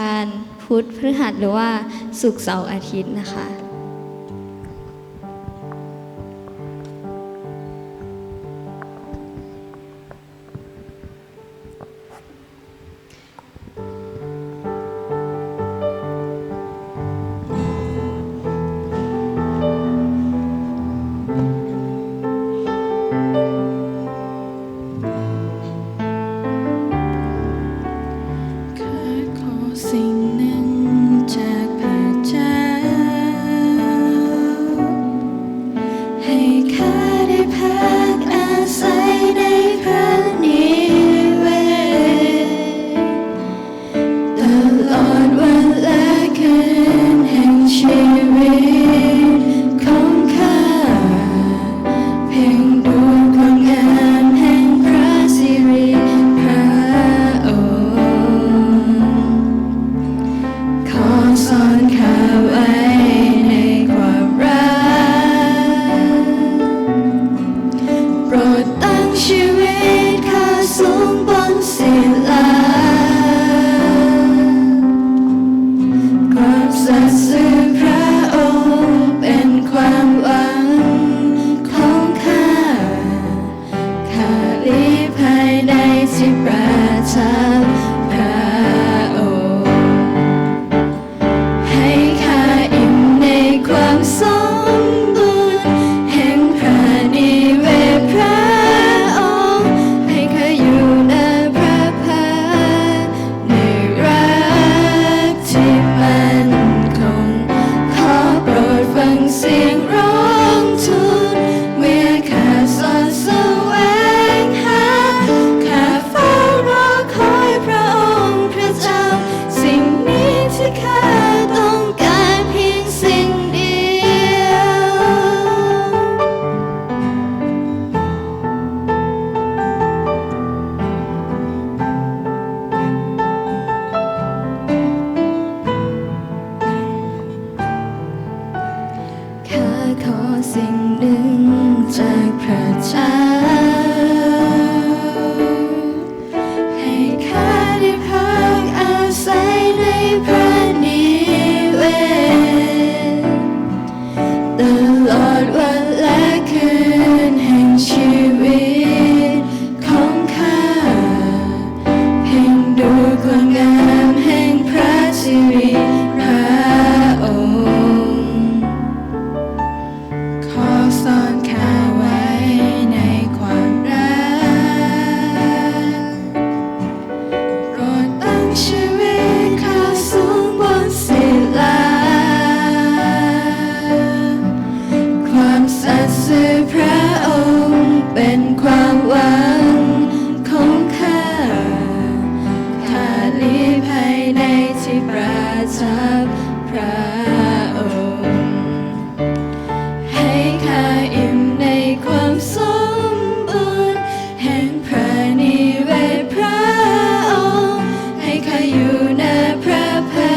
คาร พุธ พฤหัส หรือว่า ศุกร์ เสาร์ อาทิตย์ นะคะ ข้าขอสิ่งหนึ่งจากพระเจ้า ให้ข้าได้พักอาศัยในพระนิเวศ ตลอดวันและคืนแห่งชีวิตของข้า เพ่งดูความงามแห่งพระสิริพระองค์ ขอซ่อนข้าไว้ในความรัก โปรดตั้งชีวิตข้าสูงบนศิลา ความสัตย์ซื่อพระองค์เป็นความหวังของข้า ข้าลี้ภัยในที่ประทับพระองค์ ให้ข้าอิ่มในความสมบูรณ์แห่งพระนิเวศพระองค์ ให้ข้าอยู่ในพระพักตร์ ในรักที่มั่นคง ขอโปรดฟังเสียงร้องทูล เมื่อข้าสอดแสวงหา ข้าเฝ้ารอคอยพระองค์พระเจ้า สิ่งนี้ที่ข้าต้องการเพียงสิ่งเดียว ข้าขอสิ่งหนึ่งจากพระเจ้า ให้ข้าได้พักอาศัยในพระนิเวศ ตลอดวันและคืนแห่งชีวิตของข้า เพ่งดูความงามแห่งพระสิริพระองค์ ขอซ่อนข้าไว้ในความรัก โปรดตั้งชีวิตข้าสูงบนศิลา ความสัตย์ซื่อพระองค์เป็นความหวังของข้า ข้าลี้ภัยในที่ประทับพระองค์ ให้ข้าอิ่มในความสมบูรณ์แห่งพระนิเวศพระองค์ ให้ข้าอยู่ในพระพั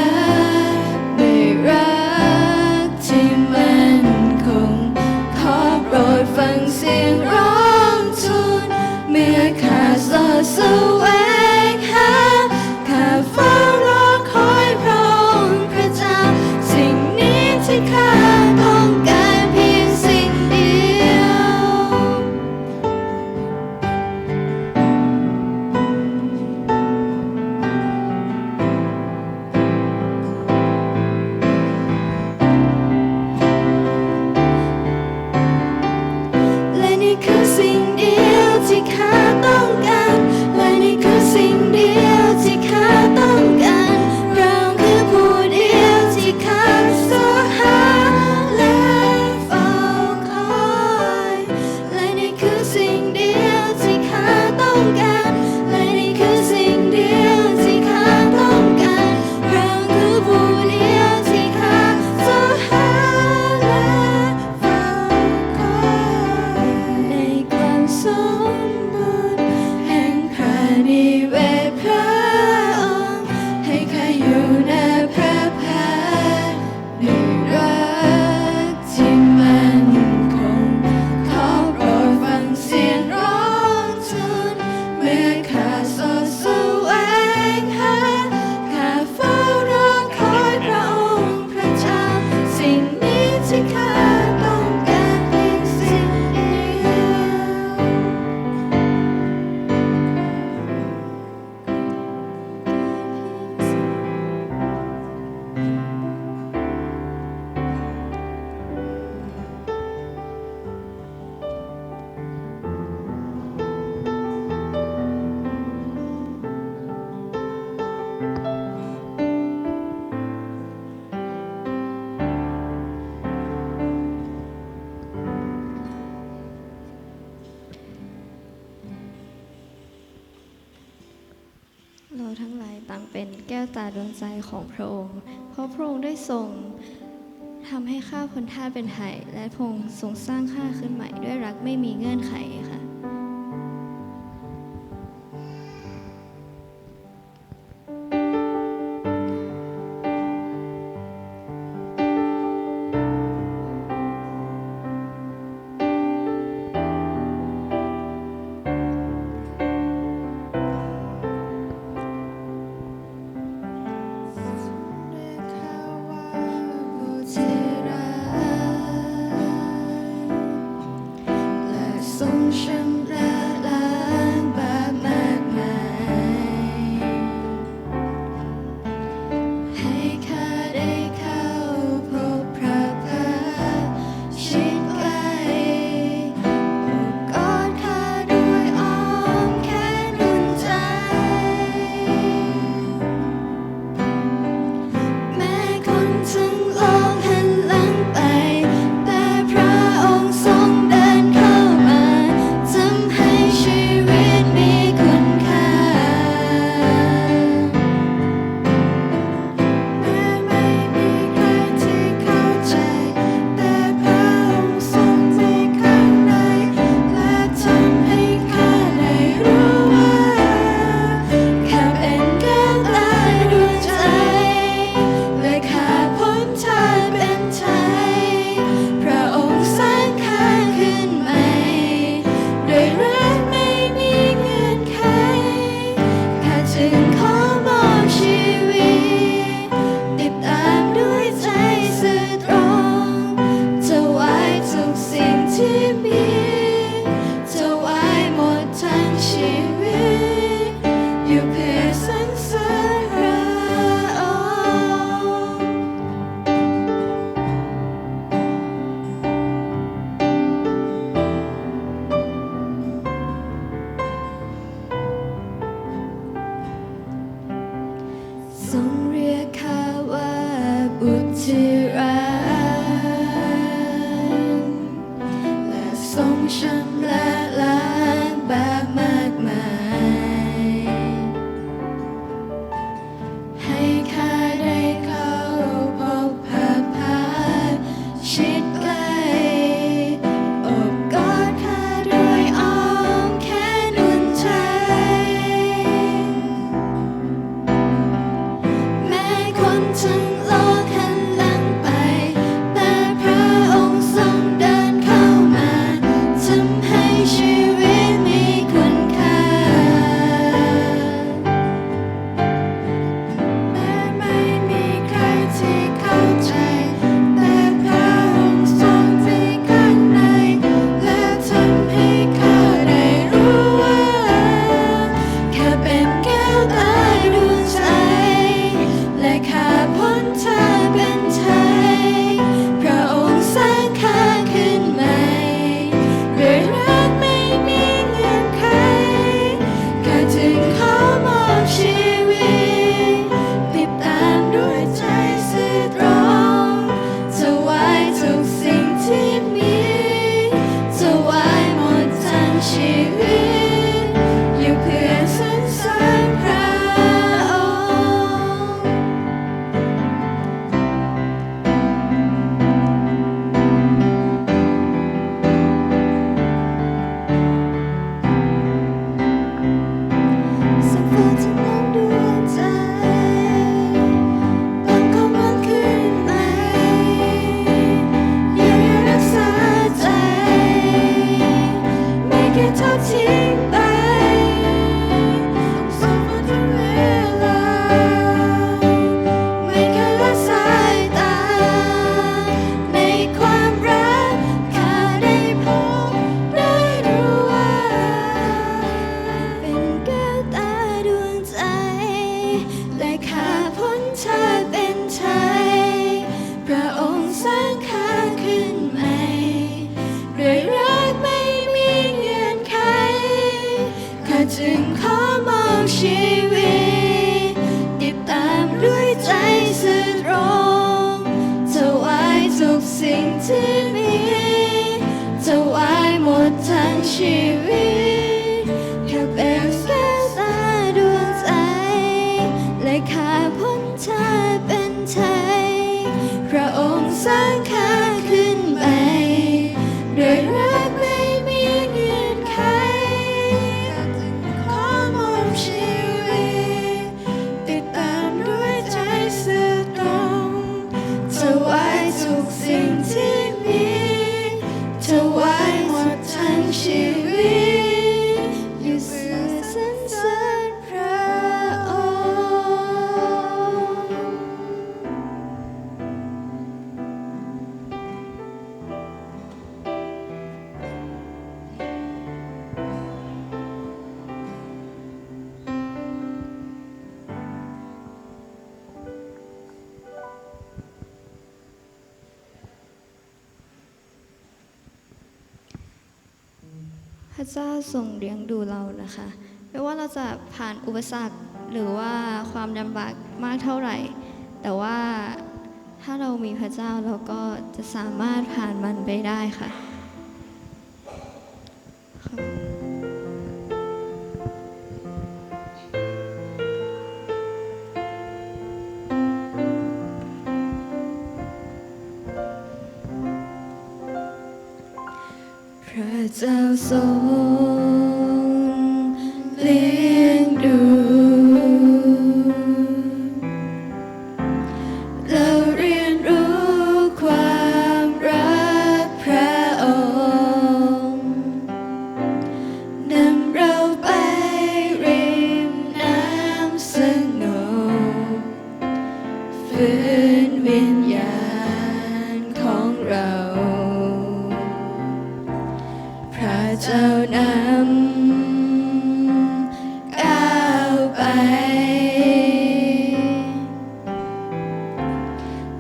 กตร์ด้วยรักที่มั่นคง ขอโปรดฟังเสียงร้องทูล เมื่อข้าสอดแสวงหา ข้าเฝ้ารอคอยพระองค์พระเจ้า สิ่งนี้ แก้วตาดวงใจของพระองค์ เพราะพระองค์ได้ทรงทำให้ข้าพ้นธาตุเป็นไทย และพระองค์ทรงสร้างข้าขึ้นใหม่ด้วยรักไม่มีเงื่อนไขค่ะ ทรงรัก และทรงชำระล้างบาปมากมาย ให้ข้าได้เข้าพบพระพักตร์ชิดใกล้ โอบกอดข้าด้วยอ้อมแขนอุ่นใจ แม้คนทั้งโลกหันหลังไป แต่พระองค์ทรงเดินเข้ามา ทำให้ชีวิตมีคุณค่า แม้ไม่มีใครที่เข้าใจ แต่พระองค์ทรงมีข้างใน และทำให้ข้าได้รู้ว่า ข้าเป็นแก้วตาดวงใจ และข้าพ้นธาตุเป็นไทย พระองค์สร้างข้าขึ้นใหม่ ด้วยรักไม่มีเงื่อนไข ข้าจึงขอมอบชีวิต ติดตามด้วยใจซื่อตรง ถวายทุกสิ่งที่มี ถวายหมดทั้งชีวิต อยู่เพื่อสรรเสริญพระองค์ ทรงเรียกข้าว่าบุตรที่รัก และทรงชำระล้างบาปมากมาย ให้ข้าได้เข้าพบพระพักตร์ชิดใกล้ โอบกอดข้าด้วยอ้อมแขนอุ่นใจ แม้คนทั้งโลกหันหลังไป แต่พระองค์ทรงเดินเข้ามา ทำให้ชีวิตมีคุณค่า แม้ไม่มีใครที่เข้าใจ แต่พระองค์ทรงมีข้างใน และทำให้ข้าได้รู้ว่า ข้าเป็นแก้วตาดวงใจ และข้าพ้นธาตุเป็นไทย พระองค์สร้างข้าขึ้นใหม่ ด้วยรักไม่มีเงื่อนไข ข้าจึงขอมอบชีวิต ติดตามด้วยใจซื่อตรง ถวายทุกสิ่งที่มี ถวายหมดทั้งชีวิต อยู่เพื่อสรรเสริญพระองค์ ทรงโปรดทรงนำดวงใจ ตั้งความหวังขึ้นใหม่ เยียวยารักษาใจ ไม่เคยทอดทิ้งไป ทรงโปรดทุกเวลา ไม่เคยละสายตา ในความรัก ข้าได้พบได้รู้ว่า เป็นแก้วตาดวงใจ และข้าพ้นธาตุเป็นไทย พระองค์สร้างข้าขึ้นใหม่ ด้วยรักไม่มีเงื่อนไข ข้าจึงขอมอบชีวิต ติดตามด้วยใจซื่อตรง ถวายทุกสิ่งที่มี ถวายหมดทั้งชีวิต ข้าเป็นแก้วตาดวงใจ และข้า เจ้าทรงเลี้ยงดูเรานะคะ ไม่ว่าเราจะผ่านอุปสรรคหรือว่าความลำบากมากเท่าไหร่ แต่ว่าถ้าเรามีพระเจ้า เราก็จะสามารถผ่านมันไปได้ค่ะ พระเจ้าทรงเลี้ยงดู เราเรียนรู้ความรักพระองค์ นำเราไปริมน้ำสงบ ฟื้นวิญญาณของเรา พระเจ้านำก้าวไป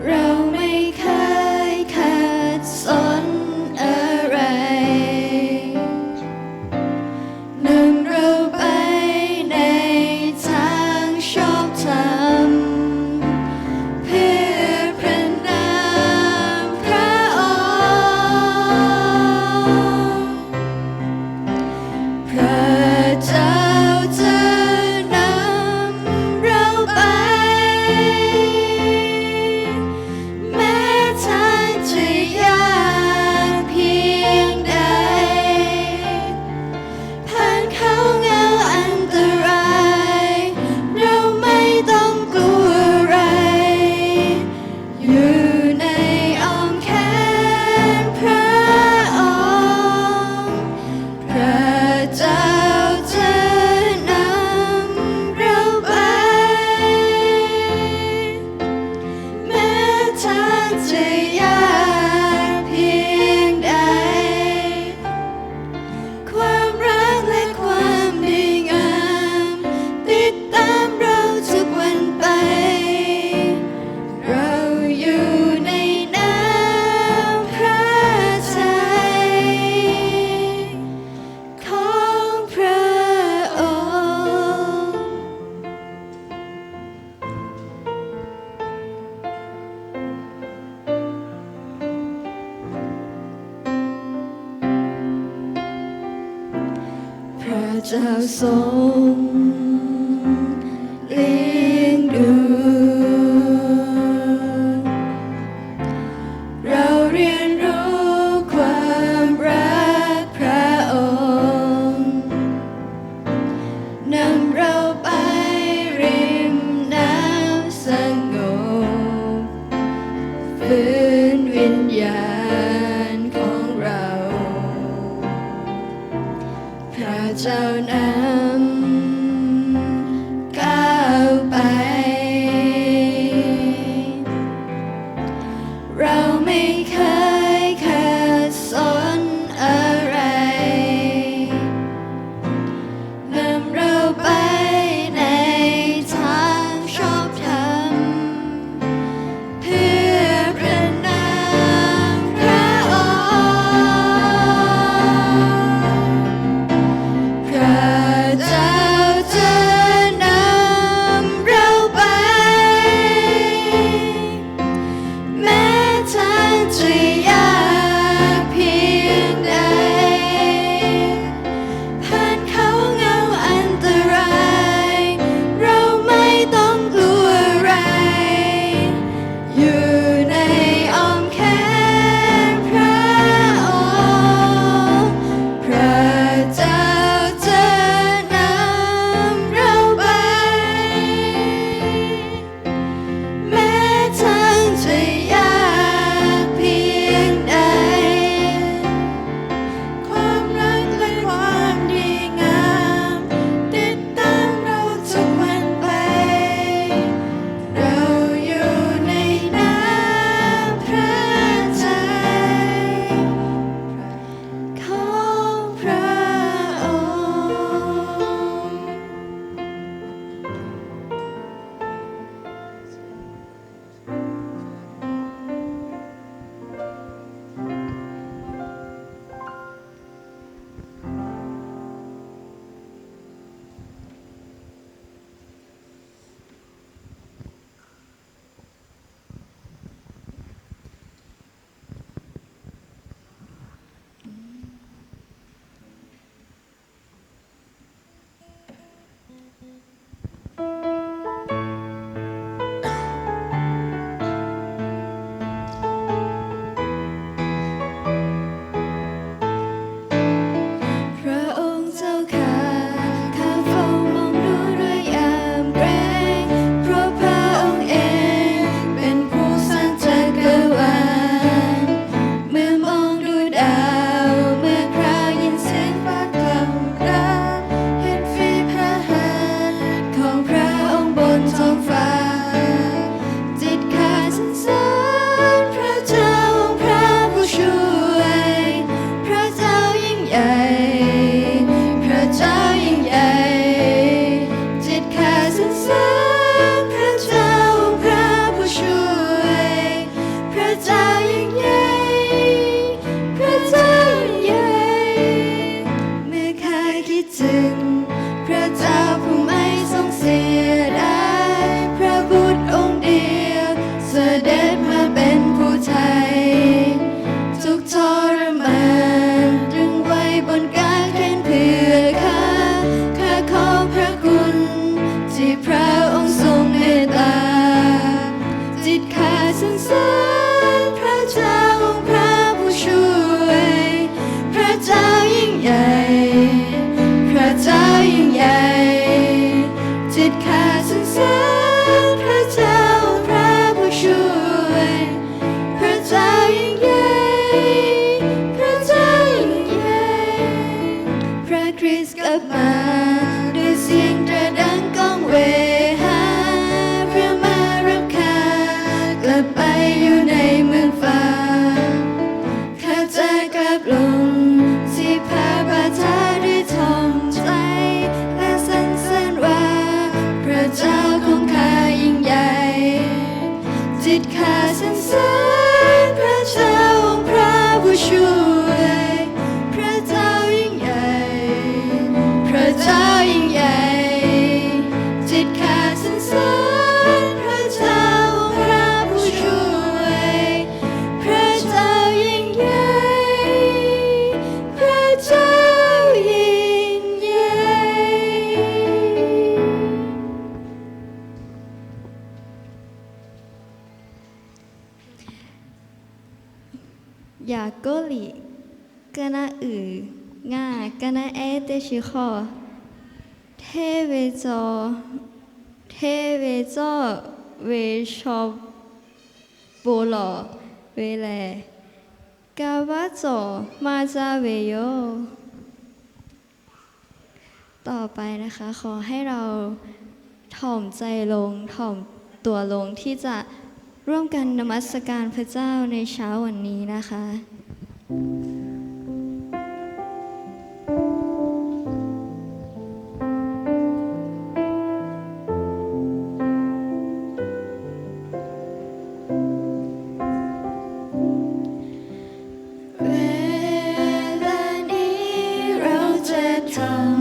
เราไม่เคยขัดสนอะไร นำเราไปในทางชอบธรรม เพื่อพระนามพระองค์ พระเจ้าจะนำเราไป แม้ทางจะยากเพียงใด ผ่านเขาเงาอันตราย เราไม่ต้องกลัวอะไร อยู่ในอ้อมแขนพระองค์ พระเจ้าจะนำเราไป แม้ทางจะยากเพียงใด ความรักและความดีงาม ติดตามเราทุกวันไป เราอยู่ในน้ำพระทัยของพระองค์ พระเจ้าทรงเลี้ยงดู เราเรียนรู้ความรักพระองค์ นำเราไปริมน้ำสงบ ฟื้นวิญญาณของเรา พระเจ้านำก้าวไป เราไม่เคยขัดสนอะไร นำเราไปในทางชอบธรรม เพื่อพระนาม สรรเสริญพระเจ้าองค์พระผู้ช่วย พระเจ้ายิ่งใหญ่ พระเจ้ายิ่งใหญ่ จิตข้าสรรเสริญพระเจ้าองค์พระผู้ช่วย พระเจ้ายิ่งใหญ่ พระเจ้ายิ่งใหญ่ พระคริสต์กลับมา ด้วยเสียงตราดังก้องเวหา พระมารับข้ากลับไปอยู่ในเมืองฟ้า ข้าจะกราบลงที่พระบาทาด้วยถ่อมใจ และสรรเสริญว่า พระเจ้าของข้ายิ่งใหญ่ จิตข้าสรรเสริญพระเจ้าองค์พระผู้ช่วย พระเจ้ายิ่งใหญ่ พระเจ้ายิ่งใหญ่ จิตข้าสรรเสริญพระเจ้าองค์พระผู้ช่วย พระเจ้ายิ่งใหญ่ พระเจ้ายิ่งใหญ่ Yaˍkoˆ liꞈ ka naˆ uiˍ ngaˇ, ka naˆ ehˉ teˇ chi hk'awˇ, hteˇ ve cawˬ, hteˇ ve cawˬ ve chaw bon lawˬ ve lehˬ, kanˇ paˆ cawˬ maˇ caˇ ve yoˬ. ต่อไปนะคะ ขอให้เราถ่อมใจลง ถ่อมตัวลง ที่จะร่วมกันนมัสการพระเจ้าในเช้าวันนี้นะคะ เวลานี้เราจะถ่อม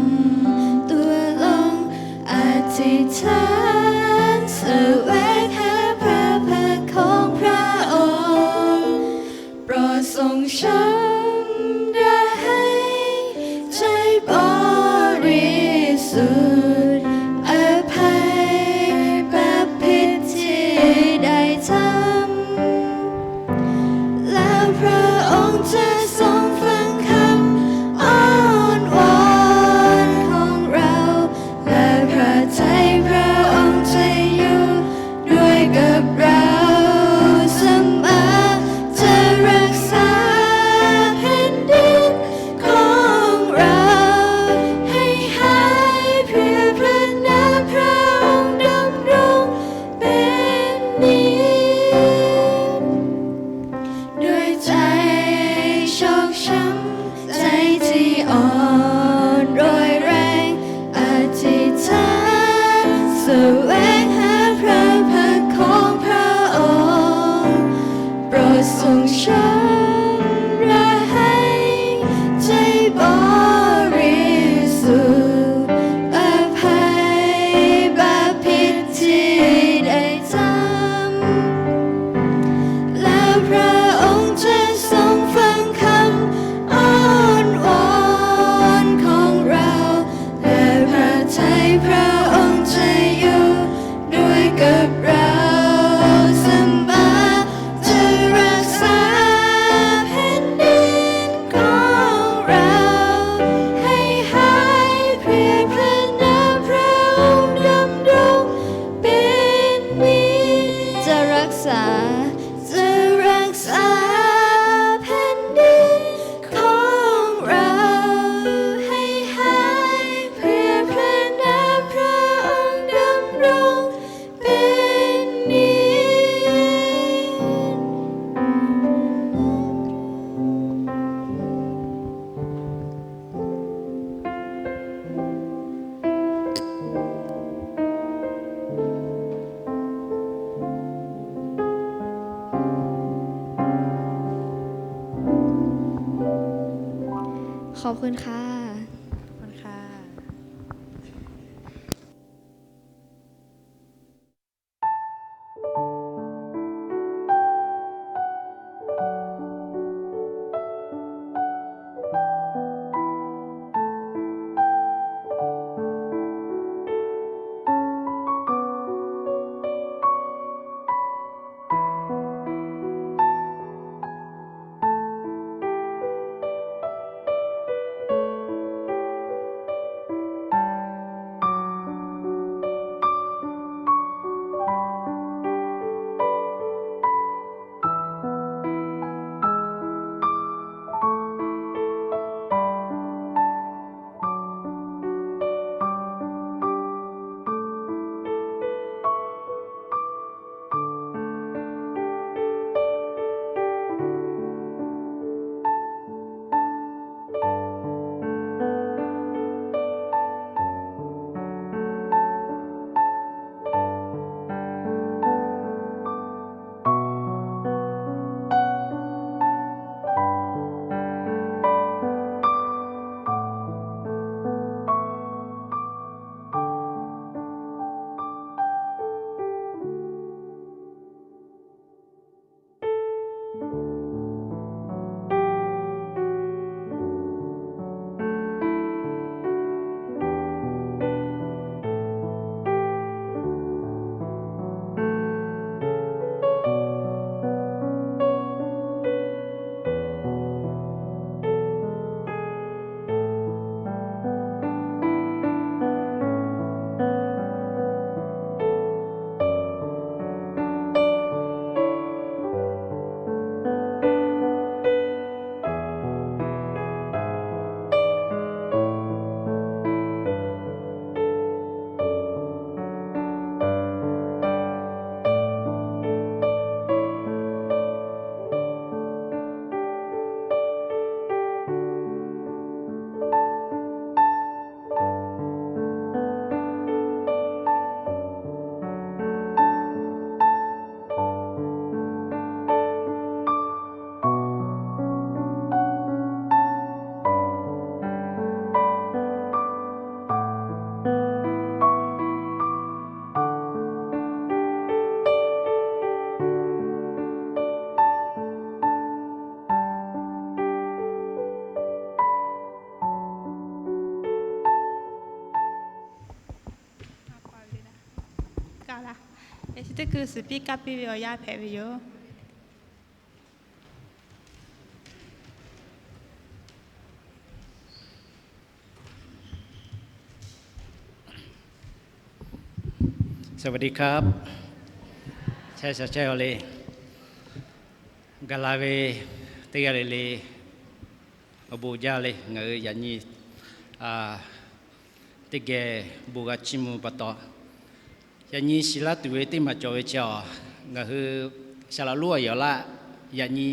ตัวลง อธิษฐานแสวงหาพระพักตร์ของพระองค์ โปรดทรงชำระให้ใจบริสุทธิ์ อภัยบาปผิดที่ได้ทำ แล้วพระองค์จะทรงฟังคำอ้อนวอนของเรา และพระทัยพระองค์จะอยู่ด้วยกับเราเสมอ จะรักษาแผ่นดินของเราให้หาย เพื่อพระนามพระองค์ดำรง เป็นนิจ ด้วยใจชอกช้ำ ใจที่อ่อนโรยแรง อธิษฐานแสวงหาพระพักตร์ของพระองค์ โปรดทรงชำระให้ใจบริสุทธิ์ อภัยบาปผิดที่ได้ทำ แล้วพระองค์จะทรงฟังคำอ้อนวอนของเรา และพระทัยพระองค์จะอยู่ด้วยกับเราเสมอ จะรักษาแผ่นดินของเราให้หาย เพื่อพระนามพระองค์ดำรง เป็นนิจ จะรักษา จะรักษาแผ่นดินของเราให้หาย เพื่อพระนามพระองค์ดำรง เป็นนิจ ขอบคุณค่ะ ขอบคุณค่ะ Chi teˇ hkui suhˍ piˇ kaˇ piˇ ve awˬ yanˇ hpehꞈ ve yoˬ. สวัสดีครับ Chehˇ sha chehˇ aw le. Gaˬ la ve teˇ g'aˇ le le awˬ bon jaˇ le. Ngaˬ hui yaꞈ nyi teˇ geh bon g'a chiˇ mvuh pa taw, yaꞈ nyi shiˍ laˇ tuˬ ve teˇ maˬ cawˬ ve chi awˬ, ngaˬ hui saˍ laꞈ lonˉ a yawˬ laˇ, yaꞈ nyi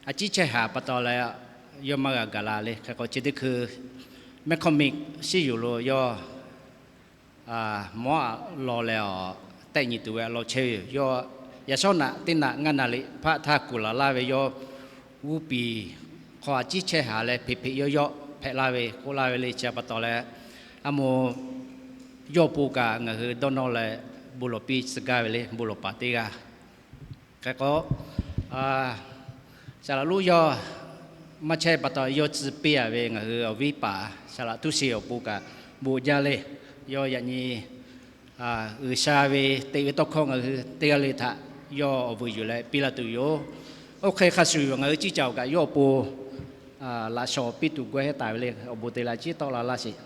a ciˉ chehˇ haˍ pa taw leh, yawˇ maˇ g'a gaˬ la le. Hk'e k'o chi teˇ hkui mehˇ hkawˇ miˬ shiˉ yuˬ lo yawˇ mawˉ aꞈ law leh awˬ tehˆ nyi tuˬ ve aꞈ law chehˇ ve yoˬ. Yawˇ yaꞈ shawˉ naꞈ teˇ naꞈ ngaˇ naꞈ liꞈ hpaˆ htaˇ kuˬ laˬ laˇ ve yawˇ g'uˇ piˍ hk'aw a ciˉ chehˇ haˍ leh hpeꞈ hpeꞈ yawˇ yawˆ hpehꞈ laˇ ve k'oˆ laˇ ve le. Chi pa taw leh, a moˍ yawˇ awˬ pon kaꞈ ngaˬ hui dawˇ nawˇ leh bon lawˬ piˇ tcuh gaˇ ve le, bon lawˬ paˍ teˇ g'aˇ. Hk'e k'o, saˍ laꞈ lonˉ yawˇ maˇ chehˇ pa taw yawˇ tcuh piˇ a ve ngaˬ hui awˬ viˉ paˍ saˍ laꞈ Htuˇ Shi awˬ pon kaꞈ bon jaˇ le. Yawˇ yaꞈ nyi G'uiˬsha ve teꞈ ve tawˇ hkawˇ ngaˬ hui teˇ g'aˇ le htaꞈ yawˇ awˬ vuiˬ yuˬ leh piˇ laˇ tuˬ yoˬ. Oˇ hk'e hk'a shuˍ ngaˬ hui ciˇ caoˬ kaꞈ yawˇ awˬ pon laꞈ shawnˍ piˇ tuˬ gawehˇ taˍ ve le. Awˬ bon te leh ciˉ tawˆ la laˇ sheˍ.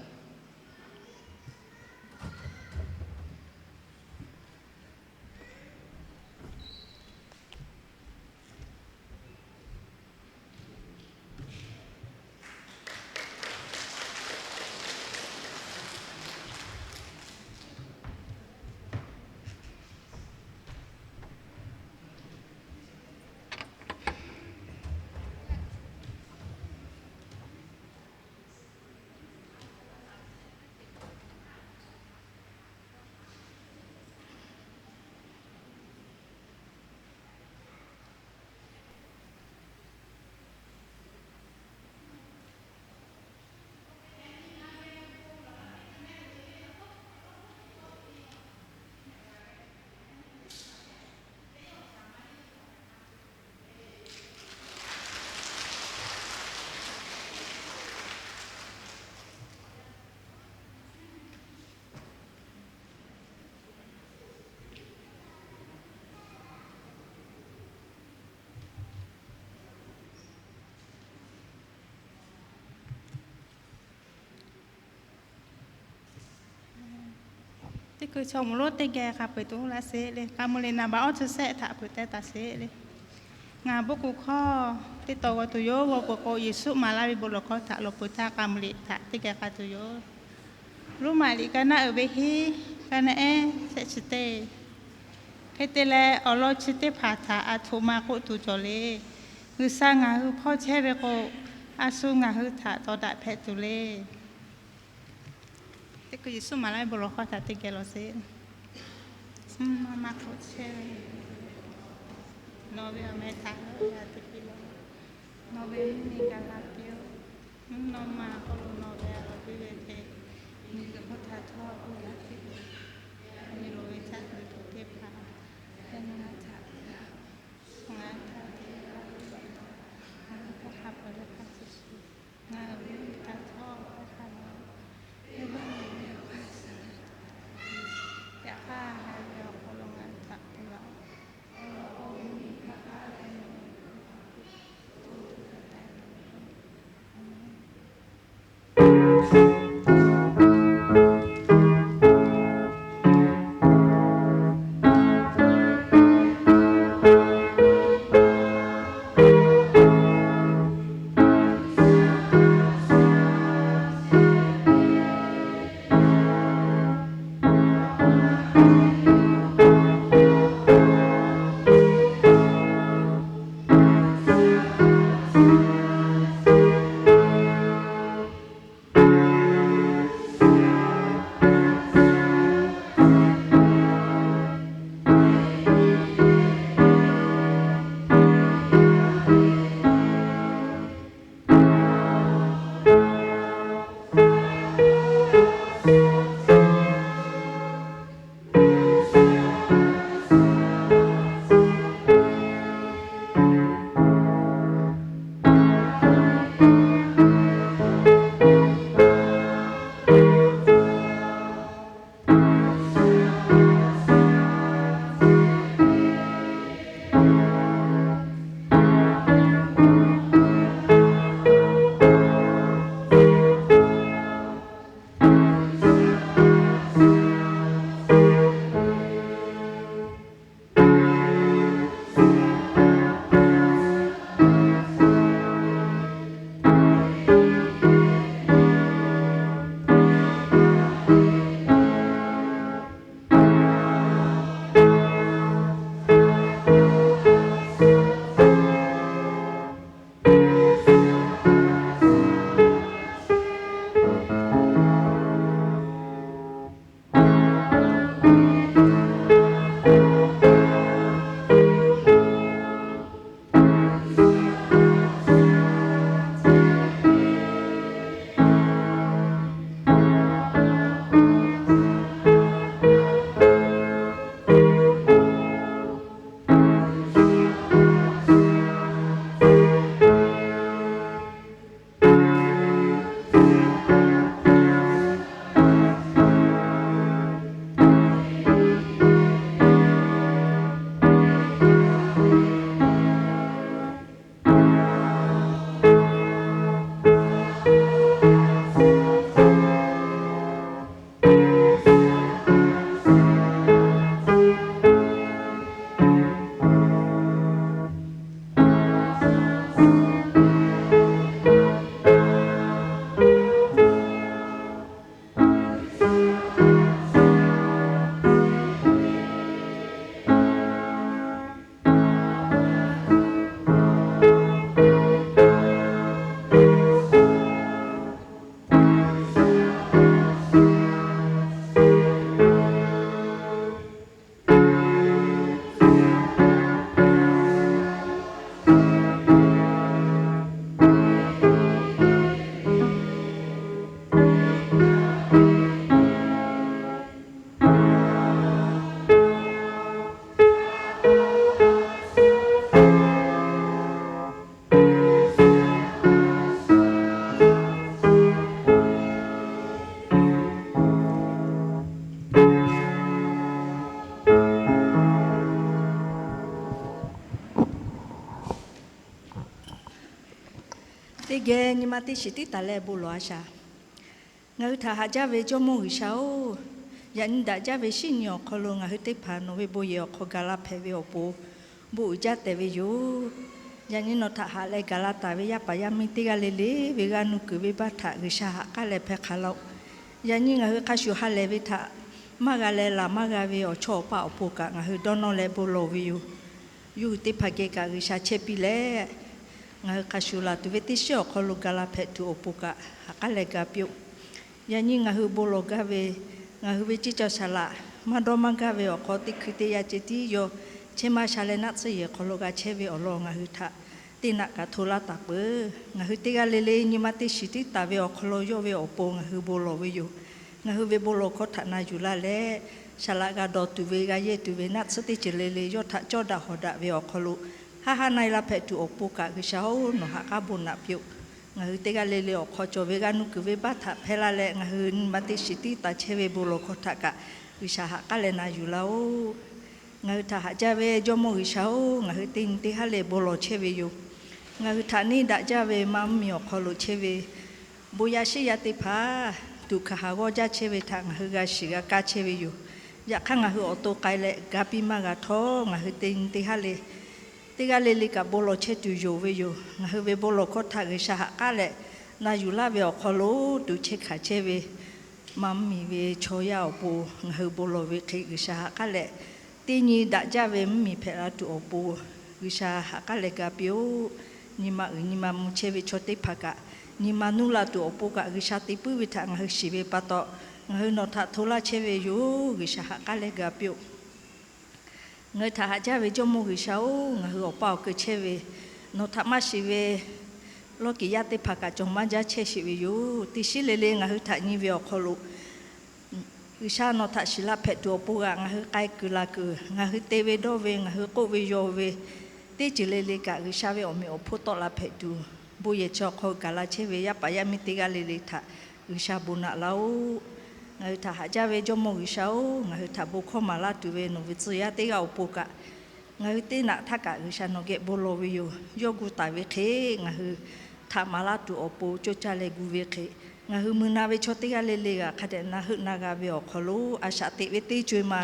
Teˇ hkui chaw mawˬ lonˉ teˇ geh k'a peu-eˬ tuˬ laˇ sheˍ le. K'a mvuh le naˍ baꞈ awˉ chi sehˆ htaꞈ peuˬ teh taˍ sheˍ le. Ngaˬ bon kuˬ hkawˇ teˇ taw g'aw tuˬ yoˬ. G'aw peuˬ k'o Yeˍsuˆ maˍ laˇ ve bon lawˬ hkawˇ htaꞈ lawˬ peuˬ htaˇ k'a mvuh le htaꞈ teˇ geh k'a tuˬ yoˬ. Roˉmaꞈ liꞈ ka naˆ uiˍ ve hiˉ, ka naˆ ehˉ shehˆ chi teˇ. Hk'e te leh awˬ lawn chi teˇ hpaˍ htaꞈ a htoꞈ ma k'oˆ tuˬ cawˬ le. G'uiˬsha ngaˬ hui hpawˇ chehˇ ve k'o, a shu ngaˬ hui htaꞈ tawˍ daꞈ hpehꞈ tuˬ le. Teˇ hkui Yeˍsuˆ maˍ laˇ ve bon lawˬ hkawˇ htaꞈ teˇ geh lawˬ sheˍ. Mvuhˇ naw ma hk'oˆ chehˇ ve, nawˬ ve awˬ meh htaꞈ g'a te piˇ laˇ. Nawˬ ve mvuhˇmiˬ gaˬ la piˇ-oˆ. Mvuhˇ naw ma hk'aw lo nawˬ ve a loˍ piˇ ve hk'e, miˬguiˬ hk'oˆ htaꞈ htawˇ a k'oˆ gaˇ piˇ-oˆ. Nyi loˍ ve caˆ tuˬ teˇ hpaˍ, yaꞈ nyi ngaˬ htaꞈ, ngaˬ htaꞈ te Teˇ geh nyi ma teˇ shiˍ tiˉ taˍ leh bon lawˬ a shaˍ. Ngaˬ hui htaꞈ haꞈ jaˇ ve Jawˇmawˇ G'uiˬsha-oˬ, yaꞈ nyi daꞈ jaˇ ve shinˉ nyi awˬ hk'aw lo ngaˬ hui teˇ hpaˍ nawˬ ve bon yehˬ awˬ hk'aw ga la hpehꞈ ve awˬ pon bon uiˍ jaˇ tehꞈ ve yoˬ. Yaꞈ nyi nawˬ htaꞈ haꞈ leh gaˬ la taˍ ve yaˇ paˍ yaˇ miˇ teˇ g'aˇ le le ve g'aˇ nuˇ kuiˬ venˇbaˆ htaꞈ G'uiˬsha ha k'aˉ leh hpehˇ hk'aˬ laˇ-oˆ. Yaꞈ nyi ngaˬ hui hk'a shuˍ ha lehˬ ve htaꞈ maˇ g'a leh laˬ maˇ g'a ve awˬ chawˇ awˬ paˆ awˬ pon kaꞈ ngaˬ hui dawˇ nawˇ leh bon lawˬ ve yoˬ. Yawˇ hui teˇ hpaˍ geh kaꞈ G'uiˬsha chehˇ piˇ leh, ngaˬ hui hk'a shuˍ laˬ tuˬ ve teˇ shinˉ awˬ hk'aw lo ga la hpehꞈ tuˬ awˬ pon kaꞈ ha k'aˉ leh ga piˇ-oˆ. Yaꞈ nyi ngaˬ hui bon lawˬ gaˇ ve, ngaˬ hui ve ceˇ cawˬ saˍ laꞈ maˇ dawˇ maˇ gaˇ ve awˬ hk'aw teˇ hkui teˇ yanˇ ceh tiˉ yawˇ chehˇ maˇ sha leh naˆ tsuhˇ yehˬ hk'aw lo g'a chehˇ ve awˬ lawn ngaˬ hui htaꞈ teˇ naꞈ kaꞈ hto laˇ taˍ peuˬ. Ngaˬ hui teˇ g'aˇ le le nyi ma teˇ shiˍ tiˉ taˍ ve awˬ hk'aw lo yawˇ ve awˬ pon ngaˬ hui bon lawˬ ve yoˬ. Ngaˬ hui ve bon lawˬ hkawˇ htaꞈ na yuˬ laˇ leh, saˍ laꞈ g'a dawˬ tuˬ ve g'a yehˇ tuˬ ve naˆ tsuhˇ teˇ ceuˬ le le yawˇ htaꞈ cawˇ daꞈ hawˍ daꞈ ve awˬ hk'aw lo haˉ haˉ na-e la hpehꞈ tuˬ awˬ pon kaꞈ G'uiˬsha-oˬ, nawˬ ha k'aˉ bon naꞈ piˇ-oˆ. Ngaˬ hui teˇ g'aˇ le le awˬ hk'aw cawˬ ve g'aˇ nuˇ kuiˬ venˇbaˆ htaꞈ hpehˇ laˇ leh ngaˬ hui nyi ma teˇ shiˍ tiˉ taˍ chehˇ ve bon lawˬ hkawˇ htaꞈ kaꞈ G'uiˬsha ha k'aˉ leh na yuˬ laˇ-oˆ. Ngaˬ hui htaꞈ haꞈ jaˇ ve Jawˇmawˇ G'uiˬsha-oˬ, ngaˬ hui teˇ nyi teˇ haˉ leh bon lawˬ chehˇ ve yoˬ. Ngaˬ hui htaꞈ neˇ daꞈ jaˇ ve maˇ mvuhˇmiˬ awˬ hk'aw lo chehˇ ve bon yaˇ shiˉ yaˇ teˇ hpaˍ tuꞈ hkaˍ haˍ g'awˇ jaˇ chehˇ ve htaꞈ ngaˬ hui g'a shiˍ g'a kaˇ chehˇ ve yoˬ. Yaꞈ hk'aˇ ngaˬ hui awˬ to k'ai leh ga piˇ maˇ g'a htawˇ, ngaˬ hui teˇ nyi teˇ haˉ le teˇ g'aˇ le le kaꞈ bon lawˬ chehˇ tuˬ yonˍ ve yoˬ. Ngaˬ hui ve bon lawˬ hkawˇ htaꞈ G'uiˬsha ha k'aˉ leh na yuˬ laˇ ve awˬ hk'aw lo tuꞈ chehˇ hkanˍ chehˇ ve maˇ mvuhˇmiˬ ve chaw yaˇ awˬ pon ngaˬ hui bon lawˬ ve hk'e G'uiˬsha ha k'aˉ leh, teˇ nyi daꞈ jaˇ ve mvuhˇmiˬ hpehꞈ la tuˬ awˬ pon G'uiˬsha ha k'aˉ leh ga piˇ-oˆ. Nyi ma uiˍ nyi ma mvuh chehˇ ve chaw teˇ hpaˍ kaꞈ nyi ma nuˇ la tuˬ awˬ pon kaꞈ G'uiˬsha te puiˉ ve htaꞈ ngaˬ hui shiˍ ve pa taw, ngaˬ hui nawˬ htaꞈ hto laˇ chehˇ ve yoˬ. G'uiˬsha ha k'aˉ leh ga piˇ-oˆ. Ngaˬ hui htaꞈ haꞈ jaˇ ve Jawˇmawˇ G'uiˬsha-oˬ, ngaˬ hui awˬ pa awˬ keu chehˇ ve nawˬ htaꞈ maˇ shiˍ ve lawˇ kiˍ yaˇ teˇ hpaˍ kaꞈ cawˬ maˇ jaˇ chehˇ sheˍ ve yoˬ. Teˇ shiˉ le le ngaˬ hui htaꞈ nyi ve awˬ hk'aw lo G'uiˬsha nawˬ htaꞈ shiˍ la hpehꞈ tuˬ awˬ pon g'aꞈ ngaˬ hui k'ai kuiˬ laˬ kuiˬ, ngaˬ hui te ve dawˇ ve, ngaˬ hui k'oˆ ve yaw ve, teˇ ceuˬ le le kaꞈ G'uiˬsha ve awˬ meꞈ awˬ hponˇ tawˆ la hpehꞈ tuˬ, bon yehˬ chi awˬ hk'aw gaˬ la chehˇ ve yaˇ paˍ yaˇ miˇ teˇ g'aˇ le le htaꞈ G'uiˬsha bon naꞈ laˇ-oˆ. Ngaˬ hui htaꞈ haꞈ jaˇ ve Jawˇmawˇ G'uiˬsha-oˬ, ngaˬ hui htaꞈ bon hkawˇ maˍ laˇ tuˬ ve nawˬ ve tcuh yaˇ teˇ g'aˇ awˬ pon kaꞈ, ngaˬ hui teˇ naꞈ htaˇ kaꞈ G'uiˬsha nawˬ geh bon lawˬ ve yoˬ. Yawˇ gu taˍ ve hk'e ngaˬ hui htaꞈ maˍ laˇ tuˬ awˬ pon coˇ caˇ leh gu ve hk'e, ngaˬ hui mui na ve chaw teˇ g'aˇ le le g'aꞈ hk'a dehꞈ na heuˆ na g'a ve awˬ hk'aw lo a shaꞈ teꞈ ve teˇ co-e ma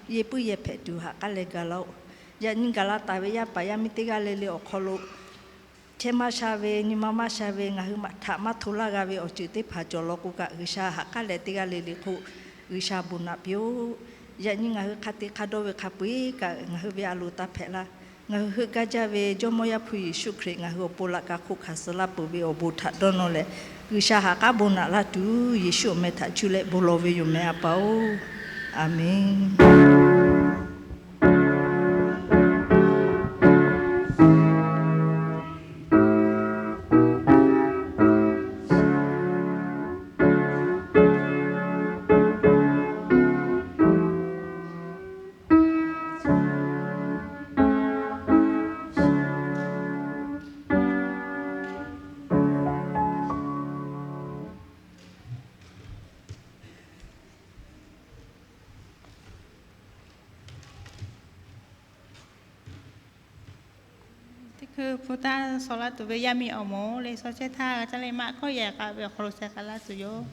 yehˇ puiˉ yehˇ hpehꞈ tuˬ ha k'aˉ leh ga laˇ-oˆ. Yaꞈ nyi gaˬ la taˍ ve yaˇ paˍ yaˇ miˇ teˇ g'aˇ le le awˬ hk'aw lo chehˇ maˇ sha ve, nyi ma maˇ sha ve, ngaˬ hui htaꞈ maˇ hto laˇ g'a ve awˬ ceuˬ teˇ hpaˍ cawˬ law k'o kaꞈ, G'uiˬsha ha k'aˉ leh teˇ g'aˇ le le hk'oˆ G'uiˬsha bon naꞈ piˇ-oˆ. Yaꞈ nyi ngaˬ hui hk'a te hk'a dawˇ ve hk'a peu-eˬ kaꞈ ngaˬ hui ve a loˍ taˇ hpehꞈ laˇ. Ngaˬ hui heuˆ gaˇ jaˇ ve Jawˇmawˇ Yaˇ hpu Yeˍsuˆ Hkriꞈ ngaˬ hui awˬ pon laꞈ ka hk'oˆ hkanˍ suh laˇ peuˬ ve awˬ bon htaꞈ dawˇ nawˇ leh, G'uiˬsha ha k'aˉ bon naꞈ laˇ tuˬ Yeˍsuˆ awˬ meh htaꞈ cuˇ leh bon lawˬ ve yoˬ meh a pa-oˬ. Aˍmenˍ. Teˇ hkui hpu taˇ shaw laˇ tuˬ ve yaˇ miˇ awˬ moˍ le shaw chehˇ htaˇ g'a caˇ leh maꞈ hkawˇ yaꞈ k'a ve awˬ hk'aw lo sheh k'ai laˇ tuˬ yoˬ.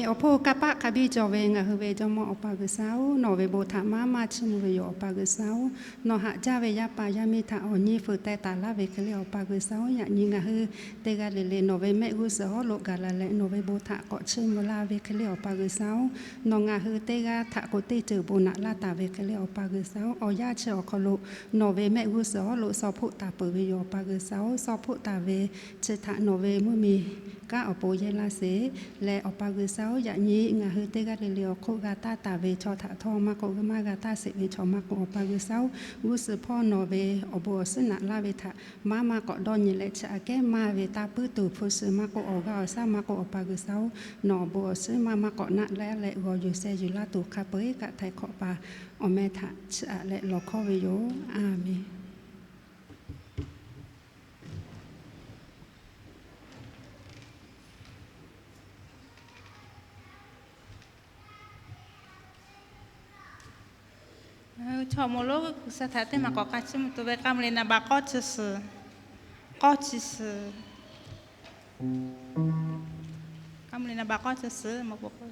Awˬ hponˇ kanˇ paˆ hk'a biˇ cawˬ ve ngaˬ hui ve Jawˇmawˇ Awˬ pa G'uiˬsha-oˬ, nawˬ ve bon htaꞈ maˇ maˇ chiˇ mvuh ve yoˬ, Awˬ pa G'uiˬsha-oˬ. Nawˬ haꞈ jaˇ ve yaˇ paˍ yaˇ miˇ htaꞈ awˬ nyi fuiˍ teh taˍ laˇ ve hk'e le, Awˬ pa G'uiˬsha-oˬ, yaꞈ nyi ngaˬ hui teˇ g'aˇ le le nawˬ ve mehˆ g'uˇ suhˍ awˉ lo gaˬ la leh nawˬ ve bon htaꞈ k'awꞈ chiˇ mvuh laˇ ve hk'e le, Awˬ pa G'uiˬsha-oˬ, nawˬ ngaˬ hui teˇ g'aˇ htaꞈ k'oꞈ teˇ ceuˬ bon naꞈ laˇ taˍ ve hk'e le, Awˬ pa G'uiˬsha-oˬ, awˬ yanˇ chi awˬ hk'aw lo nawˬ ve mehˆ g'uˇ suhˍ awˉ lo shaw hpoˆ taˍ peuˬ ve yoˬ, Awˬ pa G'uiˬsha-oˬ. Shaw hpoˆ taˍ ve chi htaꞈ nawˬ ve mvuhˇmiˬ kanˉ awˬ pon yehˇ laˇ sheˍ leh, Awˬ pa G'uiˬsha-oˬ, yaꞈ nyi ngaˬ hui teˇ g'aˇ le le awˬ hk'oˆ g'a taˇ taˍ ve chaw htaꞈ htawˇ maˇ k'oˆ, g'a maˇ g'a taˇ sheˍ ve chaw maˇ k'oˆ, Awˬ pa G'uiˬsha-oˬ, g'uˇ suhˍ hpawˇ nawˬ ve awˬ bon awˬ suhˉ naꞈ laˇ ve htaꞈ maˇ maˇ k'awꞈ dawˇ nyi leh, chi aꞈ kehˉ maˇ ve taˇ puiˉ tuˬ hpu shi maˇ k'oˆ, awˬ g'aˇ awˬ shaˉ maˇ k'oˆ, Awˬ pa G'uiˬsha-oˬ, nawˬ awˬ bon awˬ suhˉ maˇ maˇ k'awꞈ naˆ leh g'aw yuˬ sheh yuˬ laˇ tuˬ hk'a peu-eˬ kaꞈ htaiˍ hk'awꞈ pa awˬ meh htaꞈ chiˇ aꞈ leh lawˬ hkawˇ ve yoˬ. A menˍ. Chaw moˍ lonˉ G'uiˬsha htaꞈ teˇ maˬ k'awꞈ k'a chiˇ mvuh tuˬ ve k'a mvuh le naˍ baꞈ k'awˇ chi suhˍ, k'awˇ chi suhˍ, k'a mvuh le naˍ baꞈ k'awˇ chi suhˍ ma po k'o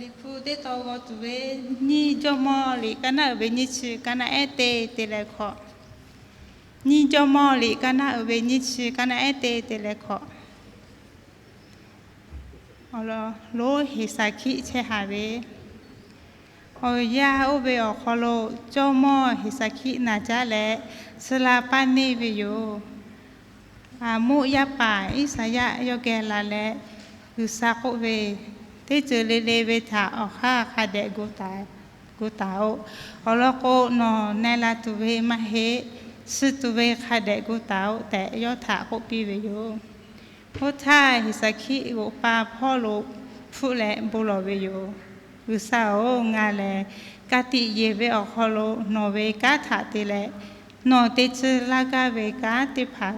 Hpu teˇ tawn g'aw tuˬ ve, nyiˇ Jawˇmawˇ liꞈ kaˇ naˆ uiˍ ve nyiˇ chi kaˇ naˆ ehˉ teˇ te leh hkawꞈ. Nyiˇ Jawˇmawˇ liꞈ kaˇ naˆ uiˍ ve nyiˇ chi kaˇ naˆ ehˉ teˇ te leh hkawꞈ. Awˬ lawn lonˉ Heˍsaˍkiˆ chehˇ haˍ ve, awˬ yanˇ oˇ ve awˬ hk'aw lo jawˇmawˇ Heˍsaˍkiˆ naˬ jaˇ leh, suh la paˇ neˇ ve yoˬ. Aˍmoˆ yaˇ paˍ Iˉsaˍyaˆ yawˇ geh la leh, G'uiˬsha k'oˆ ve, Teˇ ceuˬ le le ve htaꞈ awˬ hk'aˇ hk'a dehꞈ gu taˍ-oꞈ. Awˬ lawn k'o, nawˬ na-e la tuˬ ve maˇ heˆ. Suh tuˬ ve hk'a dehꞈ gu taˍ-oꞈ tehꞈ yawˇ htaꞈ k'oˆ piˇ ve yoˬ. Oˇ htaˇ, Heˍsaˍkiˆ g'oꞈ pa hpawˇ lo hpfuhˆ leh bon lawˬ ve yoˬ. G'uiˬsha-oˬ, ngaˬ lehˬ ka tiꞈ yeˬ ve awˬ hk'aw lo nawˬ ve kanˉ htaꞈ te leh, nawˬ te tcuh laˇ gaˇ ve kanˉ teˇ hpaˍ